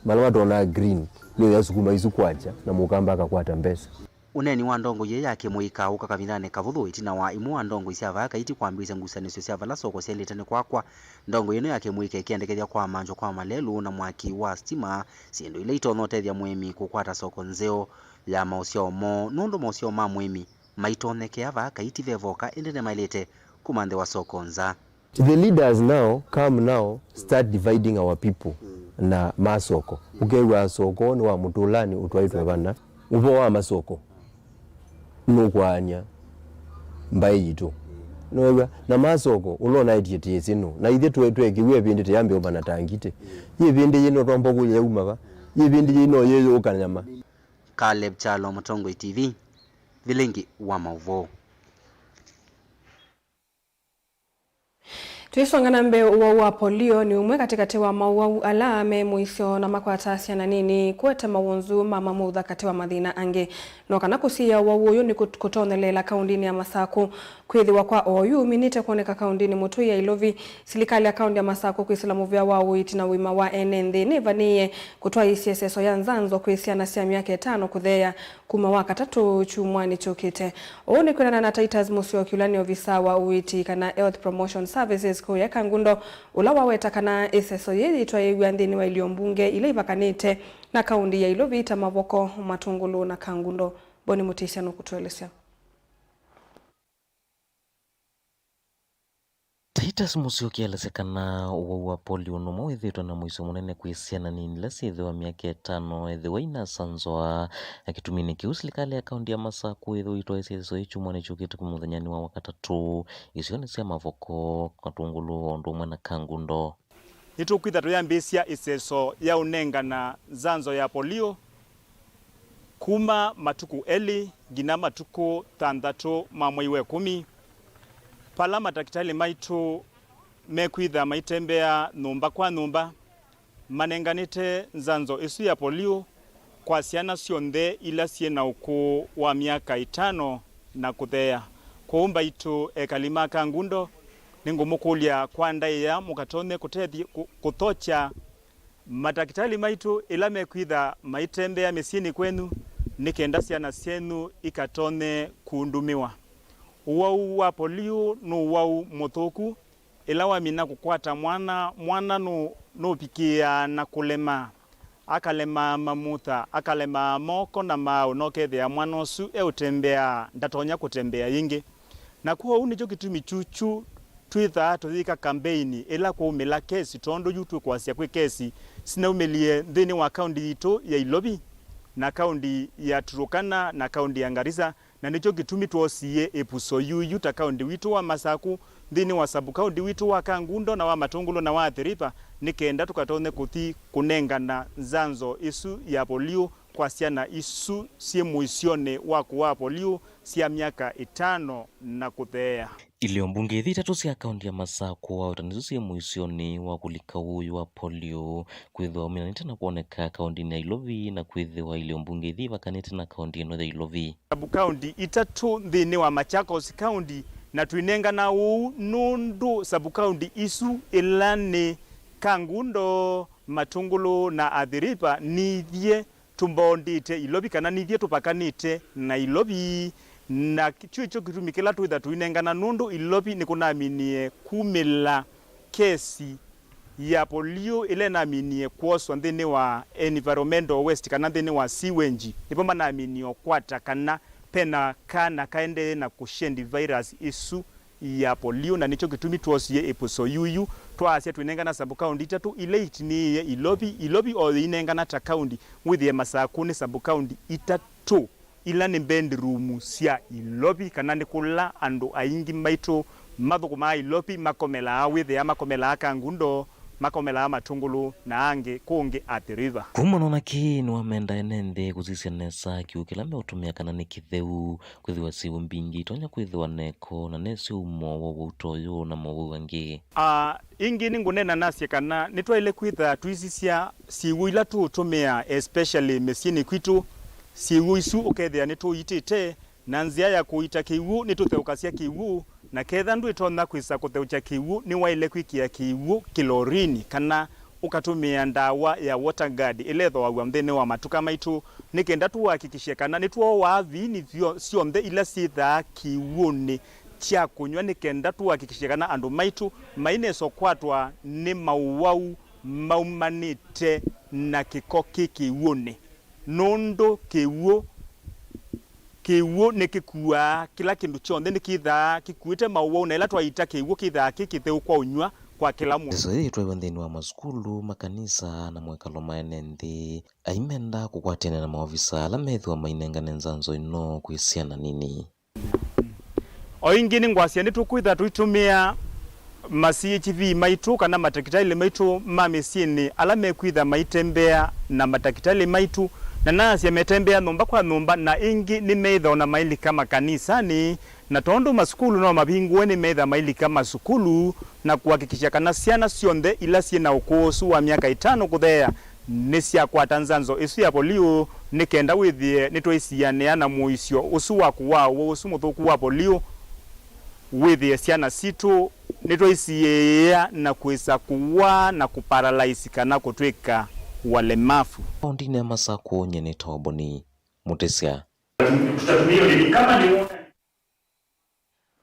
mala matonaa green, nĩũya sukuma isu kwakya, na Mũkamba akakwata mbesa. Ũneeni wa ndongoi ĩĩ ya kĩmũika ũka kavindanĩ kavũthũ ĩtina wa imwe wa ndongoi sya vaa Kaiti kwambĩĩsya ngusanĩsyo sya vala soko syaĩlĩte nĩ kwakwa. Ndongoi ĩno ya kĩmũika ĩkĩendekethya kwamanzwa kwa malelũ na mwaki wa sitima, syĩndũ ila itonya ũtethya mũĩmi kũkwata soko nzeo ya maũsyao moo, nũndũ maũsyao ma mũĩmi maitonyekea vaa Kaiti ve voka, ĩndĩ nĩmaĩlĩte kũmanthĩwa soko nza. The leaders now come now start dividing our people na masoko. Ũkew'a soko nĩ wa mũtũlanĩ ũtwaĩtwe vana. Ũvoo wa masoko nũkwaany'a mbaĩ yitũ. Nĩwew'a? Na masoko ũla ũnaetie tĩĩsĩ nũ? Na ithyĩ twe-, tweekĩw'e ĩvĩndĩ tĩyambĩwa vana ta ngitĩ. Yĩ ĩvĩndĩ yĩ no twamba kũlya yauma va? Yĩ ĩvĩndĩ yĩ no yĩyũka nyama? Caleb Kyalo, Mũtongoi T V, vilingi wa maũvoo. Twĩsonga na mbee, ũwau wa polio nĩ ũmwe katĩkatĩ wa mawau ala me mũisyo na makwataa syana nini kũete mawonzu ma mamutha katĩ wa mathĩna angĩ. No kana kũsiĩĩa ũwau ũyũ nĩ kũt-, kũtonyeleela kaũndĩnĩ ya Masakũ. Kwĩthĩwa kwa oyu ũminĩte kwoneka kaũndĩnĩ mũtũi ya Ilovi, silikalĩ ya kaũndĩ ya Masakũ kwĩsĩla mũvĩa wa ũiiti na ũima wa ene nthĩ nĩvanĩĩe kũtwaĩĩsya ĩseso ya nzanzo kwĩ syana sya myaka ĩtano kũtheea kuma Wakatatũ kyumwanĩ kyũkĩte. Ũu nĩ kwĩanana na Titus Mũsyoki, ũla nĩ ovisaa wa ũiiti kana Health Promotion Services kũya Kangundo, ũla waweta kana ĩseso yĩĩ yĩtwaĩĩw'a nthĩnĩ wa ilio mbunge ila ivakanĩte na kaũndĩ ya Ilovi ta Mavoko, Matungulu na Kangundo. Boni Mũtĩsya nũkũtũelesya. Titus Mũsyoki aelesya kana ũwau wa polio nũmwe wĩthĩĩtwe na mũisyo mũnene kwĩ syana nini ila syĩthĩwa myaka ĩtano ethĩwa inasanzwa. Na kĩtuminĩ kĩu, silikalĩ ya kaũndĩ ya Masakũ ĩthĩwa ĩitwaĩĩsya ĩseso yĩĩ kyumwanĩ kyũkĩte kuma mũthenyanĩ wa Wakatatũ isionĩ sya Mavoko, Matungulu o ũndũ ũmwe na Kangundo. Nĩtũkwĩtha tũyambĩĩsya ĩseso ya ũnengana nzanzo ya polio kuma matukũ elĩ nginya matukũ thanthatũ ma mwei wa ĩkũmi, vala matakĩtalĩ maitũ mekwĩtha maitembea nyũmba kwa nyũmba manenganĩte nzanzo ĩsu ya polio kwa syana syonthe ila syĩ na ũkũũ wa myaka ĩtano na kũtheea. Kwoou mbaitũ ekali ma Kangundo, nĩngũmũkũlya kwa ndaĩa mũkatonye kũtethya kũ-, kũthokya matakĩtalĩ maitũ ĩla mekwĩtha maitembea mĩsyĩnĩ kwenyu nĩ kenda syana syenyu ikatonye kũndumĩwa. Ũwau wa polio nĩ ũwau mũthũku. Ĩla wamina kũkwata mwana, mwana nũ-, nũvikĩĩaa na kũlema, akalemaa mamutha, akalemaa moko na maaũ, na ũkethĩa mwana ũsu eũtembea, ndatonya kũtembea yĩngĩ. Na kwoou nĩkyo kĩtumi kyukyu twĩthaa tũyĩka kambeini ĩla kwaumĩla kesi, tondũ yu twĩkwasya kwĩ kesi sinaumĩlie nthĩnĩ wa kaũndĩ yitũ ya Ilovi. na kaũnti ya Turkana, na kaũnti ya Garissa, na nĩkyo kĩtumi twoosie ĩvuso yuyu ta kaũnti witũ wa Masaku, nthĩnĩ wa sub-kaũnti witũ wa Kangundo, na wa Matungulu, na wa Athi River, nĩ kenda tũkatonye kũthi kũnengana nzanzo ĩsu ya polio kwa syana isu syĩ mũisyonĩ wa kũaa polio sya myaka ĩtano na kũtheea. Ilio mbunge ithi itatũ sya kaũnti ya Masaku wa ũtani nĩsyo syĩ mũisyonĩ wa kũlika ũĩ wa polio, kwĩthĩwa ũminanĩte na kwoneka kaũntinĩ ya Ilovi, na kwĩthĩwa ilio mbunge ithi ivakanĩte na kaũnti ĩno ya Ilovi. Sub-kaũnti itatũ nthĩnĩ wa Machakos County, na twĩnengana ũu nũndũ sub-kaũnti isu ila nĩ Kangundo, Matungulu, na Athi River nithyĩ tũmbondĩte Ilovi, kana nithyĩ tũvakanĩte na Ilovi, na kyu nĩkyo kĩtumi kĩla twĩtha tũinengana, nũndũ Ilovi nĩkũnaminie kumĩla kesi ya polio ĩla ĩnaminie kwoswa nthĩnĩ wa environmental waste, kana nthĩnĩ wa sewage, nĩvo manaminie ũkwata kana pena kana kaendee na kũshendi virus ĩsu ya polio, na nĩkyo kĩtumi twosie ĩvuso yuyu, twaasya twĩnengana sub-kaũnti itatũ ila itinĩĩe Ilovi, Ilovi o yĩinengana ta kaũnti, wĩthĩe Masaku nĩ sub-kaũnti itatũ ila nĩ bedroom sya Ilovi, kana nĩ kũla andũ aingĩ maitũ mathũkũmaa Ilovi makomelaa, wĩthĩa makomelaa Kangundo, makomelaa Matungulu, na angĩ kũngĩ Athi River. Kumana na kĩĩ, nĩwamenda ene nthĩ kũsisya nesa kĩw'ũ kĩla meũtũmĩa kana nĩ kĩtheu, kwĩthĩwa syĩw'ũ mbingĩ itonya kwĩthĩwa na ĩko, na nesyo ũmo wa ũwau ta ũyũ na mowau angĩ. Ah, ĩngĩ nĩngũneena nasye kana nĩtwaĩle kwĩtha tũisisya syĩw'ũ ila tũũtũmĩa, especially mĩsyĩnĩ kwitũ. Syĩw'ũ isu ũkethĩa nĩtũitĩte, na nzĩa ya kũita kĩw'ũ nĩtũtheũkasya kĩw'ũ, na ketha ndwĩtonya kwĩsa kũtheũkya kĩw'ũ, nĩwaĩle kwĩkĩa kĩw'ũ kĩlorini kana ũkatũmĩa ndawa ya water guard ĩla ĩthooaw'a nthĩnĩ wa matuka maitũ, nĩ kenda tũhakikishe kana nĩtwooaa viini vyo-, syonthe ila syĩthaa kĩw'ũnĩ kya kũnyw'a, nĩ kenda tũhakikishe kana andũ maitũ mainesa ũkwatwa nĩ maũwau maumanĩte na kĩko kĩ kĩw'ũnĩ, nũndũ kĩw'ũ, kĩw'ũ nĩkĩkuaa kĩla kĩndũ kyonthe, nĩkĩthaa kĩkuĩte maũwau, na ĩla twaita kĩw'ũ kĩthaa kĩ kĩtheu kwa ũnyw'a kwa kĩla mũndũ. Ndeto ĩĩ ĩtwaiwe nthĩnĩ wa masukulu, makanisa, na mawĩkalo ma ene nthĩ, aimenda kũkwatĩana na maovisa ala methĩwa mainengane nzanzo ĩno kwĩ syana nini. O ĩngĩ nĩngwasya nĩtũkwĩtha tũitũmĩa ma C H V maitũ kana matakĩtalĩ maitũ ma mĩsyĩnĩ ala mekwĩtha maitembea na matakĩtalĩ maitũ, na nasya metembea nyũmba kwa nyũmba, na ĩngĩ nĩmeĩtha ona mailika makanisanĩ, na tondũ masukulu no mavingũe, nĩmeĩtha mailika masukulu na kũhakikisha kana syana syonthe ila syĩ na ũkũũ ũsu wa myaka ĩtano kũtheea nĩsyakwata nzanzo ĩsu ya polio, nĩ kenda wĩthĩe nĩtwaisianĩa na mũisyo ũsu wa kũwaa ũwau ũsu mũthũku wa polio, wĩthĩe syana sitũ nĩtwaisiĩĩa na kwĩsa kũwaa na kũparalyze kana kũtw'ĩka walemavu. Kaũntinĩ ya Masaku, nyie nĩ Toboni Mũtĩsya. Tutatumia hiyo nini? Kama ni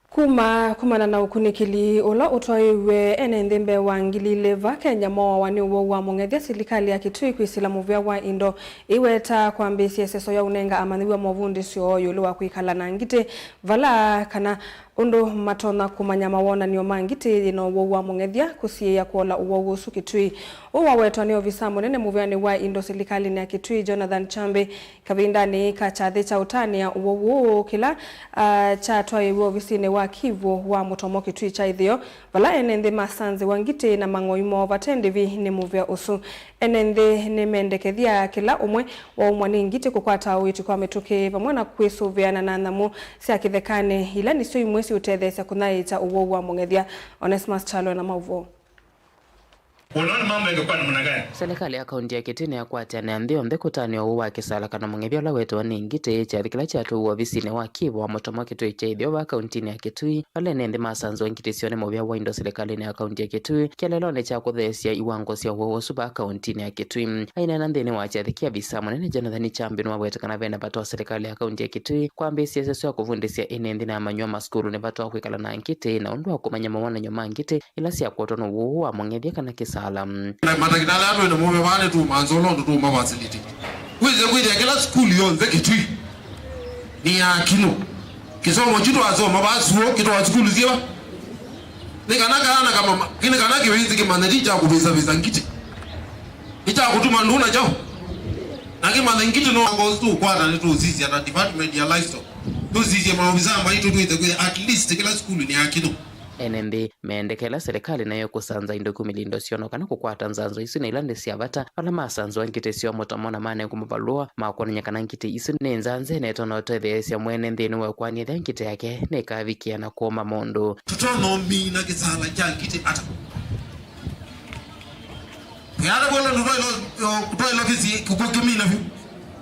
Kuma, kumana na ũkunĩkĩli ũla ũtwaĩw'e ene nthĩ mbee wa ngili ilĩ va Kenya mooawa nĩ ũwau wa mũng'ethya, silikalĩ ya Kitui kwĩsĩla mũvĩa wa indo iweta kwambĩĩsya ĩseso ya ũnenga amanyĩw'a movundĩsyo ĩũlũ wa kwĩkala na ngitĩ vala kana ũndũ matonya kũmanya mawonany'o ma ngitĩ yĩ na ũwau wa mũng'ethya, kũsiĩĩa kũola ũwau ũsu Kitui. Ũũ wawetwa nĩ ovisa mũnene mũvĩanĩ wa indo silikalĩnĩ ya Kitui, Jonathan Chambi, kavindanĩ ka kyathĩ kya ũtanĩa ũwau ũũ, kĩla, ah, kyatwaĩĩw'e ovisinĩ wa Kivũ wa Mũtomo Kitui kya Ĩtheo, vala ene nthĩ masanzĩwa ngitĩ na mang'oi moo vate ndĩvi nĩ mũvĩa ũsu. Ene nthĩ nĩmendekethya kĩla ũmwe waumwa nĩ ngitĩ kũkwata ũiiti kwa mĩtũkĩ vamwe na kwĩsũvĩana na nyamũ sya kĩthekanĩ, ila nĩsyo imwe siũtetheesya kũnyaĩĩkya ũwau wa mũng'ethya. Onesmus Kyalo na maũvoo. Unaona mambo yangekuwa namna gani? Serikali ya kaunti ya Kitui nĩyakwatĩanĩa nthĩ yonthe kũtanĩa ũwau wa kĩsala kana mũng'ethya ũla wetawa nĩ ngitĩ. Kyathĩ kĩla kyatwaiwe ovisinĩ wa Kivũ wa Mũtomo Kitui kya Ĩtheo va kauntinĩ ya Kitui, vala ene nthĩ masanzĩwa ngitĩ syoo nĩ mũvĩa wa indo silikalĩnĩ ya kaunti ya Kitui, kĩeleelonĩ kya kũtheesya iwango sya ũwau ũsu va kauntinĩ ya Kitui. Aineena nthĩnĩ wa kyathĩ kĩ, avisa mũnene Jonathan Chambi nĩwaweta kana ve na vata wa serikali ya kaunti ya Kitui kwambĩĩsya ĩseso ya kũvundĩsya ene nthĩ na amanyĩw'a masukulunĩ vata wa kwĩkala na ngitĩ na ũndũ wa kũmanya mawonany'o ma ngitĩ ila syakwatwa nĩ ũwau wa mũng'ethya kana kĩsala. Na matakĩtalĩ ala twĩ namo vaa nĩtũũmanza ũla ũndũ tũũma facility. Wĩsĩ kwĩthĩa kĩla sukulu yonthe Kitui nĩ ya kinũ. Kĩsomo kyu twasoma vaa suo kĩtwaa sukulu syĩva? Nĩ kana kana kama, nĩ kana kĩwĩsĩ kĩmanye ti kya kũvĩsavĩsa ngitĩ. Nĩ kya kũtuma ndũũ na kyaũ? Angĩ matha Ngitĩ no ngosi tũkwata nĩ tũsisya ta department ya livestock. Tũsisye maovisa maitũ twĩthe kwĩ at least kĩla sukulu nĩ ya kĩthũ. Ene nthĩ meendekela silikalĩ nayo kũsanza indo kumĩlya indo syono kana kũkwata nzanzo isu na ila nĩ sya vata. Ala masanzwa ngitĩ syoo mũtamo na manengwa mavalũa ma kwonany'a kana ngitĩ isu nĩ nzanze na ĩtonya ũtetheesya mwene nthĩnĩ wa kũanĩthya ngitĩ yake nĩkavikĩa na kũũma mũndũ. Tũtonya ũmina kĩsala kya ngitĩ ata? Yata bwela ndutwailo kũtwailo kĩsi kũkũkĩmina vyũ.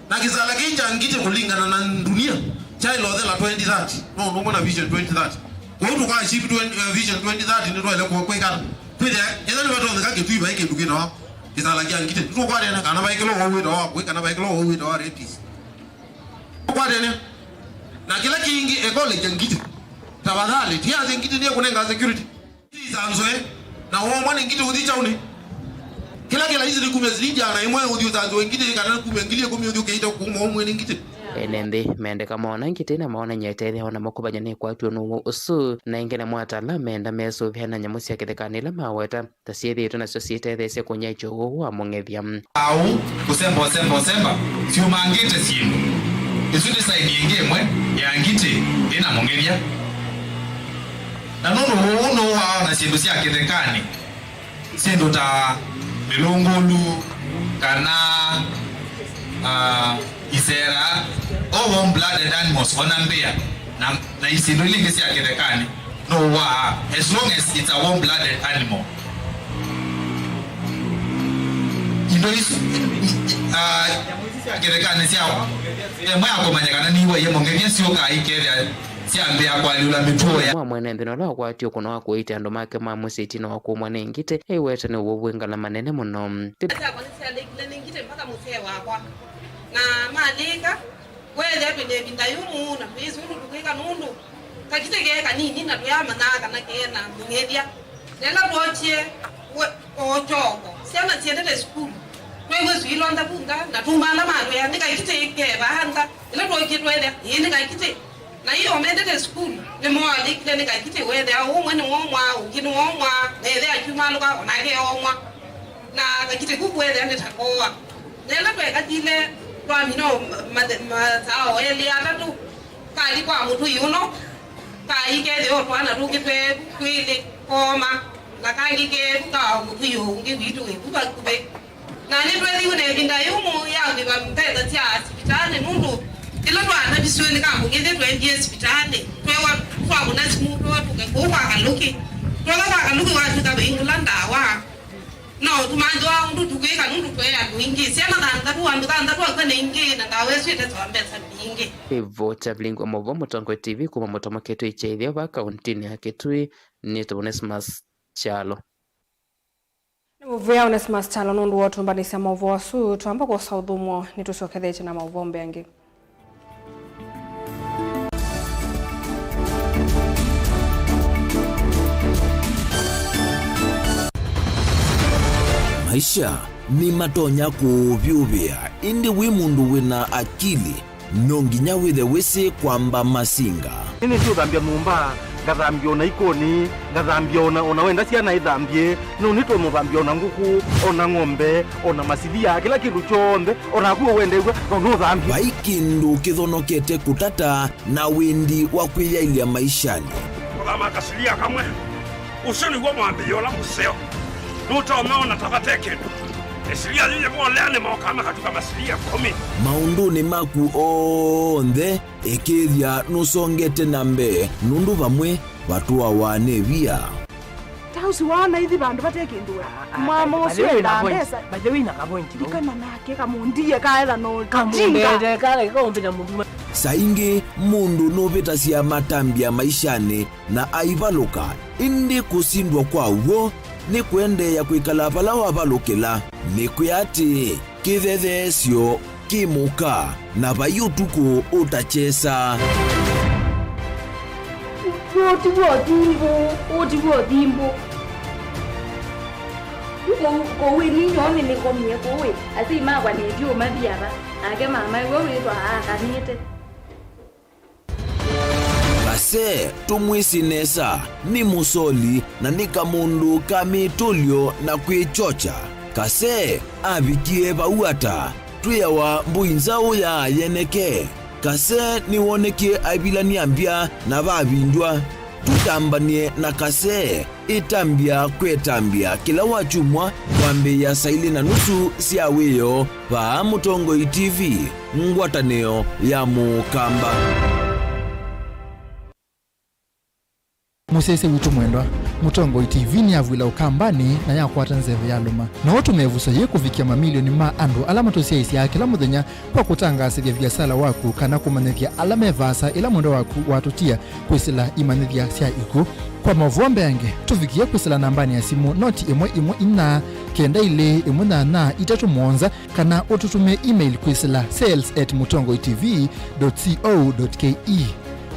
Na kĩsala kĩĩ kya ngitĩ kũlingana na ndunia kyaĩlothela twenty thirty. No nũmwe na vision twenty thirty. Kwoou tũka achieve twenty, uh, vision twenty thirty nĩtwaĩle kwĩkana. Kwĩthĩa ethĩwa nĩvatonyeka Kĩtui vai kĩndũ kĩtawa kĩsala kya ngitĩ, nĩtũkwatene kana vaĩkĩlwa ũwau wĩtawa wakũĩ kana vaĩkĩlwa ũwau wĩtawa rapist. Tũkwatene. Na kĩla kĩngĩ ekolekya ngitĩ. Tafadhali tiasye ngitĩ nĩekũnenga security. Isanzwe na womwa nĩ ngitĩ ũthi kyaũnĩ. Kĩla kĩla isi nĩ kumya silingi ana ĩmwe ũthi ũsanzwe ngitĩ kana kumya ngili ĩkũmi ũthi ũkĩite kuma ũmwe nĩ ngitĩ. Ene nthĩ mendeka maona ngitĩ na maonany'a ĩtethya ona makũvany'a nĩ kwatw'e nũw'o ũsu, na ĩngĩ namo atala menda mesũvĩa na nyamũ sya kĩthekanĩ ila maweta ta syĩthĩĩtwe nasyo syĩtetheesya kũnyaĩĩkya ũwau wa mũng'ethya. Au, kũsemba, ũsemba, ũsemba, syumangĩte syĩndũ. Ĩsu nĩ saini ĩngĩ ĩmwe ya ngitĩ ĩna mũng'ethya. Na nũndũ ũũ nũwaa ona syĩndũ sya kĩthekanĩ, syĩndũ ta mĩlũngũlu, kana, ah, isera, all warm-blooded animals, ona mbĩa, na, na isyĩndũ ilingĩ sya kĩthekanĩ, nũwaa, as long as it's a warm-blooded animal. Indo isu, ah, kĩthekanĩ sya, ĩmwe ya kũmanya kana nĩiwaie mũng'ethya syũkaa ikethĩa syambĩĩa kũalyũla mĩtuo ya. Mwa mwene nthĩ ũla wakwatie ũkũno wa kũĩtya andũ make ma mũsyĩ ĩtina wa kũũmwa nĩ ngitĩ, aiweta nĩ ũwau wĩ ngalama nene mũno. Syakwa nĩsyalekile nĩ ngitĩ mpaka mũsee wakwa. Na malĩka, weethĩa twĩ na ĩvinda yũmũ, na twĩsĩ ũndũ tũkwĩka nũndũ kakitĩ kee kanini na tũyamanyaa kana kee na mũng'ethya. Na ĩla twookie we-, o kyoko, syana siendete sukulu, twew'a sui lwa nthapunda, na tumaala matwĩa, "Nĩ kakitĩ ke vaa nza." Ĩla twookie tweethĩa, "Ĩĩ, nĩ kakitĩ." Na ĩĩ o mendete sukulu, nĩmooalikile nĩ kakitĩ, weethĩa ũmwe nĩwomwa, ũngĩ nĩwomwa, na ĩthe akyumalũka, o nake oomwa. Na kakitĩ ku kũethĩa nĩ ta kooa. Na ĩla twekathile, twamina o ma-, mathe-, masaa o elĩ atatũ, kali kwa mũtũi ũno, kai kethĩwa o twana tũngĩ twevu twĩlĩ kooma, na kangĩ kevu ka mũtũi ũngĩ witũ wĩ vu vakuvĩ. Na nĩtwethiwe na ĩvinda yũmũ ya kwĩva mbesa sya sivitalĩ, nũndũ ĩla twanaviswe nĩ kambũngĩthĩ twaendie sivitalĩ, twewa twakũna simũ, twewa tũke kũu kwa Kalũki. Twewa kwa Kalũki watwĩka vaingũla ndawa. No tũmanthĩwa ũndũ tũkwĩka nũndũ tũĩ andũ aingĩ. Syana thanthatũ, andũ thanthatũ akw'a na ingĩ, na ndawa ĩsu ĩtesawa mbesa mbingĩ. Ĩvo kyavilingwa maũvoo Mũtongoi T V kuma Mũtomo Kĩtui kya ĩtheo va kauntinĩ ya Kĩtui, nĩtwa Onesmus Kyalo. Nĩ mũvea Onesmus Kyalo nũndũ wa ũtũmbanĩsya maũvoo asu. Twamba kwosa ũthũmũo, nĩtũsyokethetye na maũvoo mbee angĩ. Maisha nĩmatonya kũũvyũvĩa, ĩndĩ wĩ mũndũ wĩ na akili, no nginya wĩthe wĩsĩ kwamba masinga. Nĩnĩsĩ ũthambya nyũmba, ngathambya ona ikoni, ngathambya ona, ona wenda syana ithambye, no nĩtonya ũthambya ona ngũkũ, ona ng'ombe, ona masilia, kĩla kĩndũ kyonthe, o naku ũwendeew'a, no nũthambye. Vai kĩndũ kĩthonokete kũtata na wĩndi wa kwĩyaĩlya maishanĩ. Kũthama kasilia kamwe, ũsu nĩw'o mwambĩĩo ũla mũseo. Nũtonya ona ta vate kĩndũ. Ĩsilia yĩyĩ volea nĩmokaa makatuka masilia ĩkũmi. Maũndũnĩ maku onthe, ĩkĩĩthya nũsongete na mbee, nũndũ vamwe vatũawa nĩ via. Ta ũsu waona ithi vandũ vate kĩndũ we. Ah, ah, mama ũsu endaa mbesa. By the way, na ka point. Ndikana nake kamũndie kaetha no jinga. Kamũndete kala kaũmbĩta mũndũ. Saa ingĩ mũndũ nũvĩtasya matambya maishanĩ na aivalũka, ĩndĩ kũsindwa kwa w'o nĩ kũendeea kwĩkala vala wavalũkĩla. Nĩkwĩa atĩĩ, kĩthetheesyo kĩ mũka, na vai ũtukũ ũtakyesa. Ũũ ti w'o thimbũ, ũũ ti w'o thimbũ. Kũu, kũu ĩ ninyoo nĩnĩkomie kũu ĩ, asyai makwa nĩtyo mathi ava, nake mama ĩwe wĩtwa aakanĩte. Kase tũmwĩsĩ nesa, nĩ mũsoli na nĩ kamũndũ ka mĩtũlyo na kwĩkyokya. Kase avikie vau ata? Twĩawa mbũi nzaũ ya yeneke. Kase nĩwonekie aivilania mbya na vavindwa. Tũtambany'e na Kase, ĩtambya kwĩ ĩtambya kĩla wakyumwa kwambĩĩa saa ilĩ na nusu sya wĩoo vaa Mũtongoi T V, ngwatanĩo ya Mũkamba. Mũsyaĩĩsya witũ mwendwa, Mũtongoi T V nĩyavw'ĩla Ũkambanĩ na yakwata nzeve yalũma. No ũtũme ĩvuso yĩĩ kũvikĩa mamilioni ma andũ ala matũsyaĩĩsyaa kĩla mũthenya kwa kũtangaasĩthya viasala waku kana kũmanyĩthya ala me vaasa ĩla mwendwa waku watũtia kwĩsĩla imanyĩthya sya ikw'ũ. Kwa maũvoo mbeange, tũvikĩe kwĩsĩla nambanĩ ya simũ noti ĩmwe ĩmwe inya kenda ilĩ ĩmwe nyanya itatũ mũonza kana ũtũtũmĩe email kwĩsĩla sales at mũtongoi T V dot co dot K E.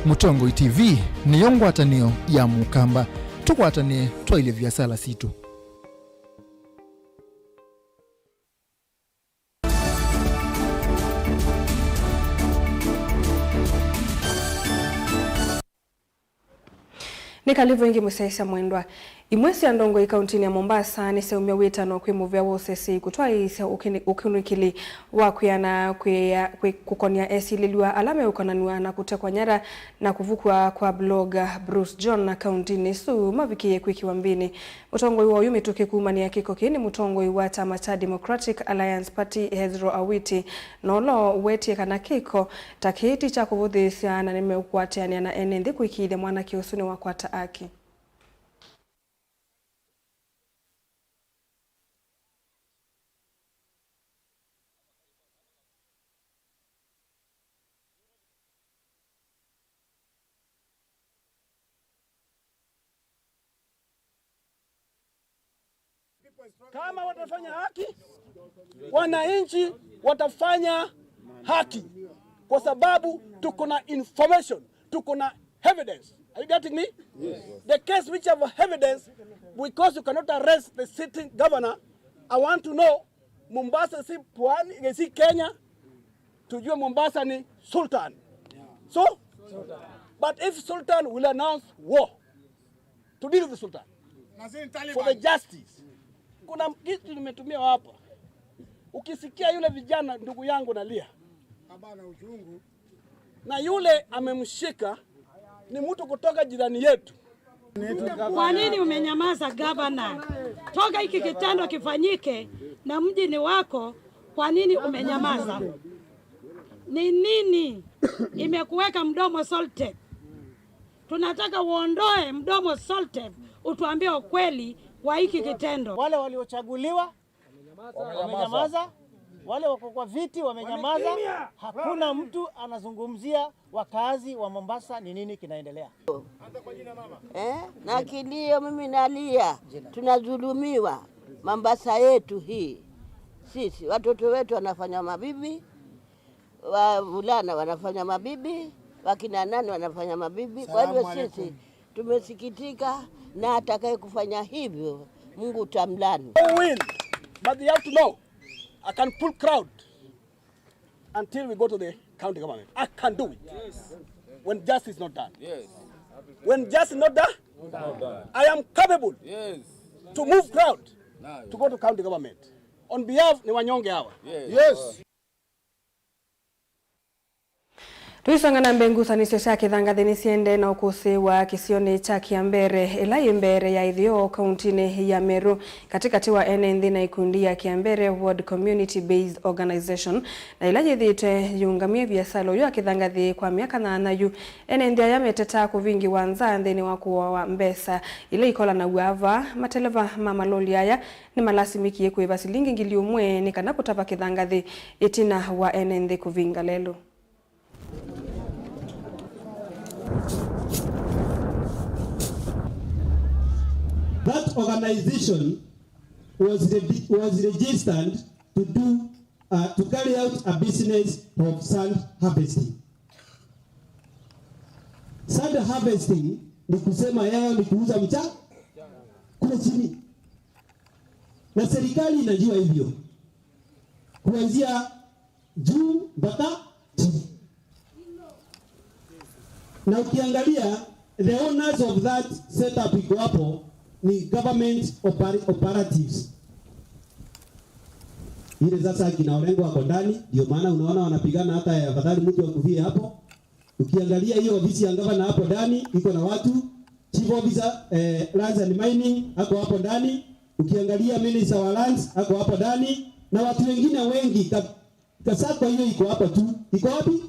Mũtongoi T V nĩyo ngwatanĩo ya Mũkamba. Tũkwatanĩe twaĩlye viasala sitũ. Nĩ kalivu ĩngĩ mũsyaĩĩsya mwendwa. Imwe sya ndongoi kauntinĩ ya Mombasa nĩsyaumya wĩtano kwĩ mũvĩa wa ũseseĩ kũtwaĩĩsya ũkini-, ũkunĩkĩli wa kwĩana kwĩa, kwĩ, kũkonya esilĩlw'a ala meũkonanw'a na kũtekwa nyara na kũvukw'a kwa blogger Bruce John na kauntinĩ ĩsu mavikĩie kwĩkĩwa mbĩnĩ. Mũtongoi wa oyu mĩtũkĩ kumanĩa kĩko kĩĩ nĩ mũtongoi wa kyama kya Democratic Alliance Party, Hezro Awiti, na ũla ũwetie kana kĩko ta kĩĩ ti kya kũvũthĩĩsya na nĩmeũkũatĩanĩa na ene nthĩ kũĩkĩĩthya mwanake ũsu nĩwakwata aki. Kama watafanya haki, wananchi watafanya haki, kwa sababu tuko na information, tuko na evidence. Are you getting me? Yes. The case which have evidence, because you cannot arrest the sitting governor, I want to know Mombasa si pwani, si Kenya. Tujue Mombasa ni Sultan. So, but if Sultan will announce war to deal with the Sultan for the justice. Kuna kitu nimetumia hapa. Ukisikia yule vijana ndugu yangu nalia, na yule amemshika ni mtu kutoka jirani yetu. Kwa nini umenyamaza, gavana? Toka hiki kitendo kifanyike na mji ni wako, kwa nini umenyamaza? Ni nini imekuweka mdomo Soltep? Tunataka uondoe mdomo Soltep, utuambie ukweli wa hiki kitendo. Wale waliochaguliwa wamenyamaza. Wale wako kwa viti wamenyamaza. Hakuna mtu anazungumzia wakaazi wa Mombasa ni nini kinaendelea. Eh, na kilio mimi nalia. Tunadhulumiwa Mombasa yetu hii. Sisi, watoto wetu wanafanya mabibi, wavulana wanafanya mabibi, wakina nani wanafanya mabibi. Kwa hivyo sisi tumesikitika, na atakaye kufanya hivyo, Mungu tamlani. I will, but they have to know, I can pull crowd until we go to the county government. I can do it. Yes. When justice is not done. Yes. When justice is not done, I am capable, yes, to move crowd, nice, to go to county government on behalf ni wanyonge hawa. Yes. Yes. Tũisonga na mbee, ngusanĩsyo sya kĩthangathĩ nĩsiendee na ũkũsĩ wa kĩsionĩ kya Kĩambere, ĩla yĩ mbere ya ĩtheo kauntinĩ ya Meru, katĩkatĩ wa ene nthĩ na ikundi ya Kĩambere Ward Community Based Organization, na ĩla yĩthĩĩtwe yĩũngamie viasala ũyũ wa kĩthangathĩ kwa myaka nyanya yu. Ene nthĩ aya metetaa kũvingĩwa nza nthĩnĩ wa kũawa mbesa ila ikolanaw'a vaa. Mateleva ma maloli aya nĩmalasimĩkie kũĩva silingi ngili ũmwe nĩ kana kũtava kĩthangathĩ ĩtina wa ene nthĩ kũvinga lelũ. That organization was re-, was registered to do, uh, to carry out a business of sand harvesting. Sand harvesting ni kusema yao ni kuuza mcha-, kule chini. Na serikali inajua hivyo. Kuanzia juu mpaka chini. Na ukiangalia, the owners of that setup iko hapo ni government opera-, operatives. Ile sasa kina Orengo wako ndani, ndio maana unaona wanapigana, hata afadhali mtu akufie hapo. Ukiangalia hiyo ofisi ya gavana hapo ndani iko na watu, chief officer, eh, lands and mining ako hapo ndani. Ukiangalia minister wa lands ako hapo ndani, na watu wengine wengi. Ka-, Kasako hiyo iko hapo tu. Iko wapi?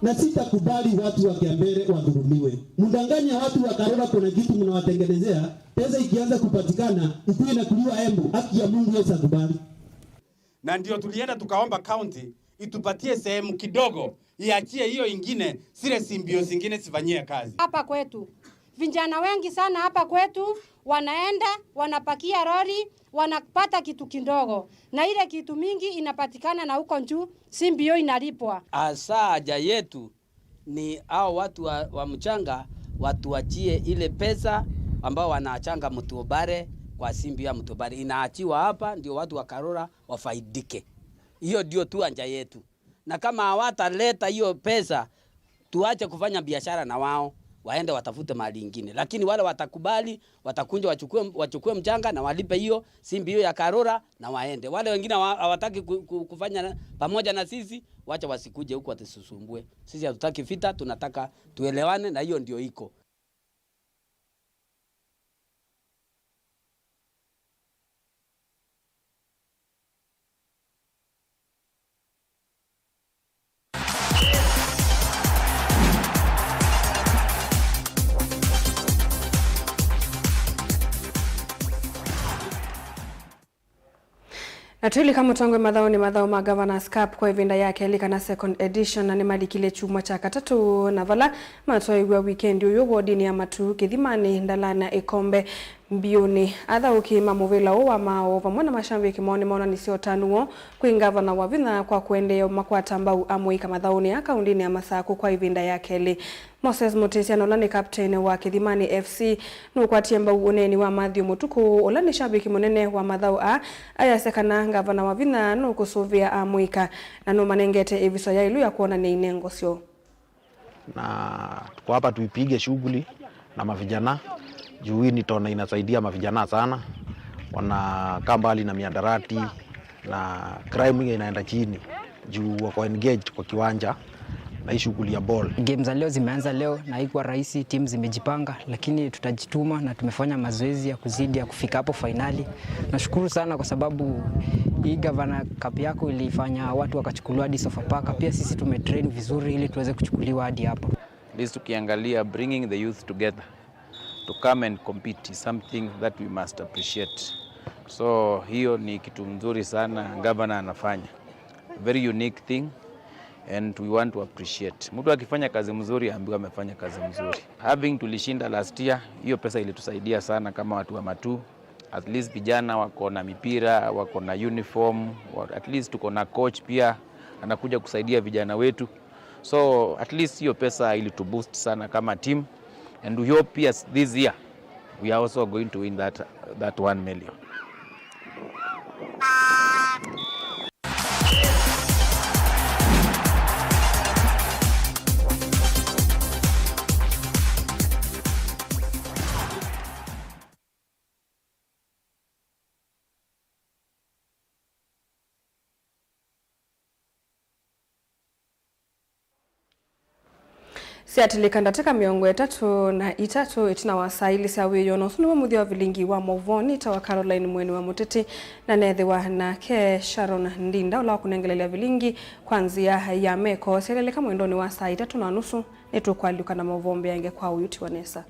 Na sitakubali watu wa Kiambere wadhulumiwe. Mdanganya watu wa Karura, kuna kitu mnawatengenezea, pesa ikianza kupatikana, ikuwe inakuliwa Embu. Haki ya Mungu, hiyo sitakubali. Na ndio tulienda tukaomba county itupatie sehemu kidogo, iachie hiyo ingine, zile C B O zingine zifanyie kazi. Hapa kwetu, vijana wengi sana hapa kwetu wanaenda, wanapakia lori, wanapata kitu kidogo, na ile kitu mingi inapatikana na huko juu, C B O inalipwa. Hasa haja yetu ni hao watu wa, wa mchanga watuachie ile pesa ambao wanaachanga Mtubare kwa C B O ya Mtubare. Inaachiwa hapa ndio watu wa Karura wafaidike. Hiyo ndio tu haja yetu. Na kama hawataleta hiyo pesa, tuache kufanya biashara na wao, waende watafute mahali ingine. Lakini wale watakubali, watakunja wachukue, wachukue mchanga na walipe hiyo C B O ya Karura na waende. Wale wengine hawa-, hawataki ku-, ku-, kufanya na, pamoja na sisi, wacha wasikuje huku wasitusumbue. Sisi hatutaki vita, tunataka tuelewane, na hiyo ndio iko. Na twĩlika mũtongoi mathaũnĩ, mathaũ ma Governors Cup kwa ĩvinda ya kelĩ kana second edition, na nĩmalikile kyumwa kya katatũ, na vala matwaĩw'a wikendi ũyũ wodinĩ ya Matuu, Kĩthimanĩ, Ndalani na Ĩkombe. Mbiũnĩ, athaũki ma mũvĩla ũũ wa maũũ vamwe na mashambiki moo nĩmonanisye ũtanu woo kwĩ ngavana Wavinya kwa kũendeea makwata mbau amũika mathaũnĩ aa kaũndĩnĩ ya Masakũ kwa ĩvinda ya kelĩ. Moses Mutisya, na ũla nĩ captain wa Kĩthimanĩ F C, nũkwatie mbau ũneeni wa Matthew Mũtukũ, ũla nĩ shambiki mũnene wa mathaũ aa, ayasya kana ngavana Wavinya nũkũsũvĩa amũika na nũmanengete ĩviso ya ĩlũ ya kwonany'a inengo syoo. Na tuko hapa tuipige shughuli na mavijana, juu hii ni tona inasaidia mavijana sana, wanakaa mbali na miadarati na crime hiyo inaenda chini, juu wako engaged kwa kiwanja na hii shughuli ya ball. Game za leo zimeanza leo na haikuwa rahisi, timu zimejipanga, lakini tutajituma na tumefanya mazoezi ya kuzidi ya kufika hapo fainali. Nashukuru sana kwa sababu hii Governor Cup yako ilifanya watu wakachukuliwa hadi Sofapaka. Pia sisi tumetrain vizuri ili tuweze kuchukuliwa hadi hapa. At least tukiangalia bringing the youth together to come and compete is something that we must appreciate. So hiyo ni kitu nzuri sana governor anafanya. Very unique thing and we want to appreciate. Mtu akifanya kazi mzuri, ambiwa amefanya kazi mzuri. Having tulishinda last year, hiyo pesa ilitusaidia sana kama watu wa Matuu. At least vijana wako na mipira, wako na uniform, wa-, at least tuko na coach pia anakuja kusaidia vijana wetu. So at least hiyo pesa ili to boost sana kama team, and we hope, yes, this year we are also going to win that, that one million. Syatilĩka ndatĩka mĩongo ĩtatũ na itatũ ĩtina wa saa ilĩ sya wĩoo, na ũsu nĩw'o mũthya wa vilingi wa maũvoo. Nĩtawa Caroline Mweni wa Mũteti, na neethĩwa nake Sharon Ndinda, ũla wakũnengelelya vilingi kwa nzĩa ya meko. Syaleleka mwendonĩ wa saa itatũ na nusu, nĩtũkũalyũka na maũvoo mbeange kwa ũyu tiwa nesa.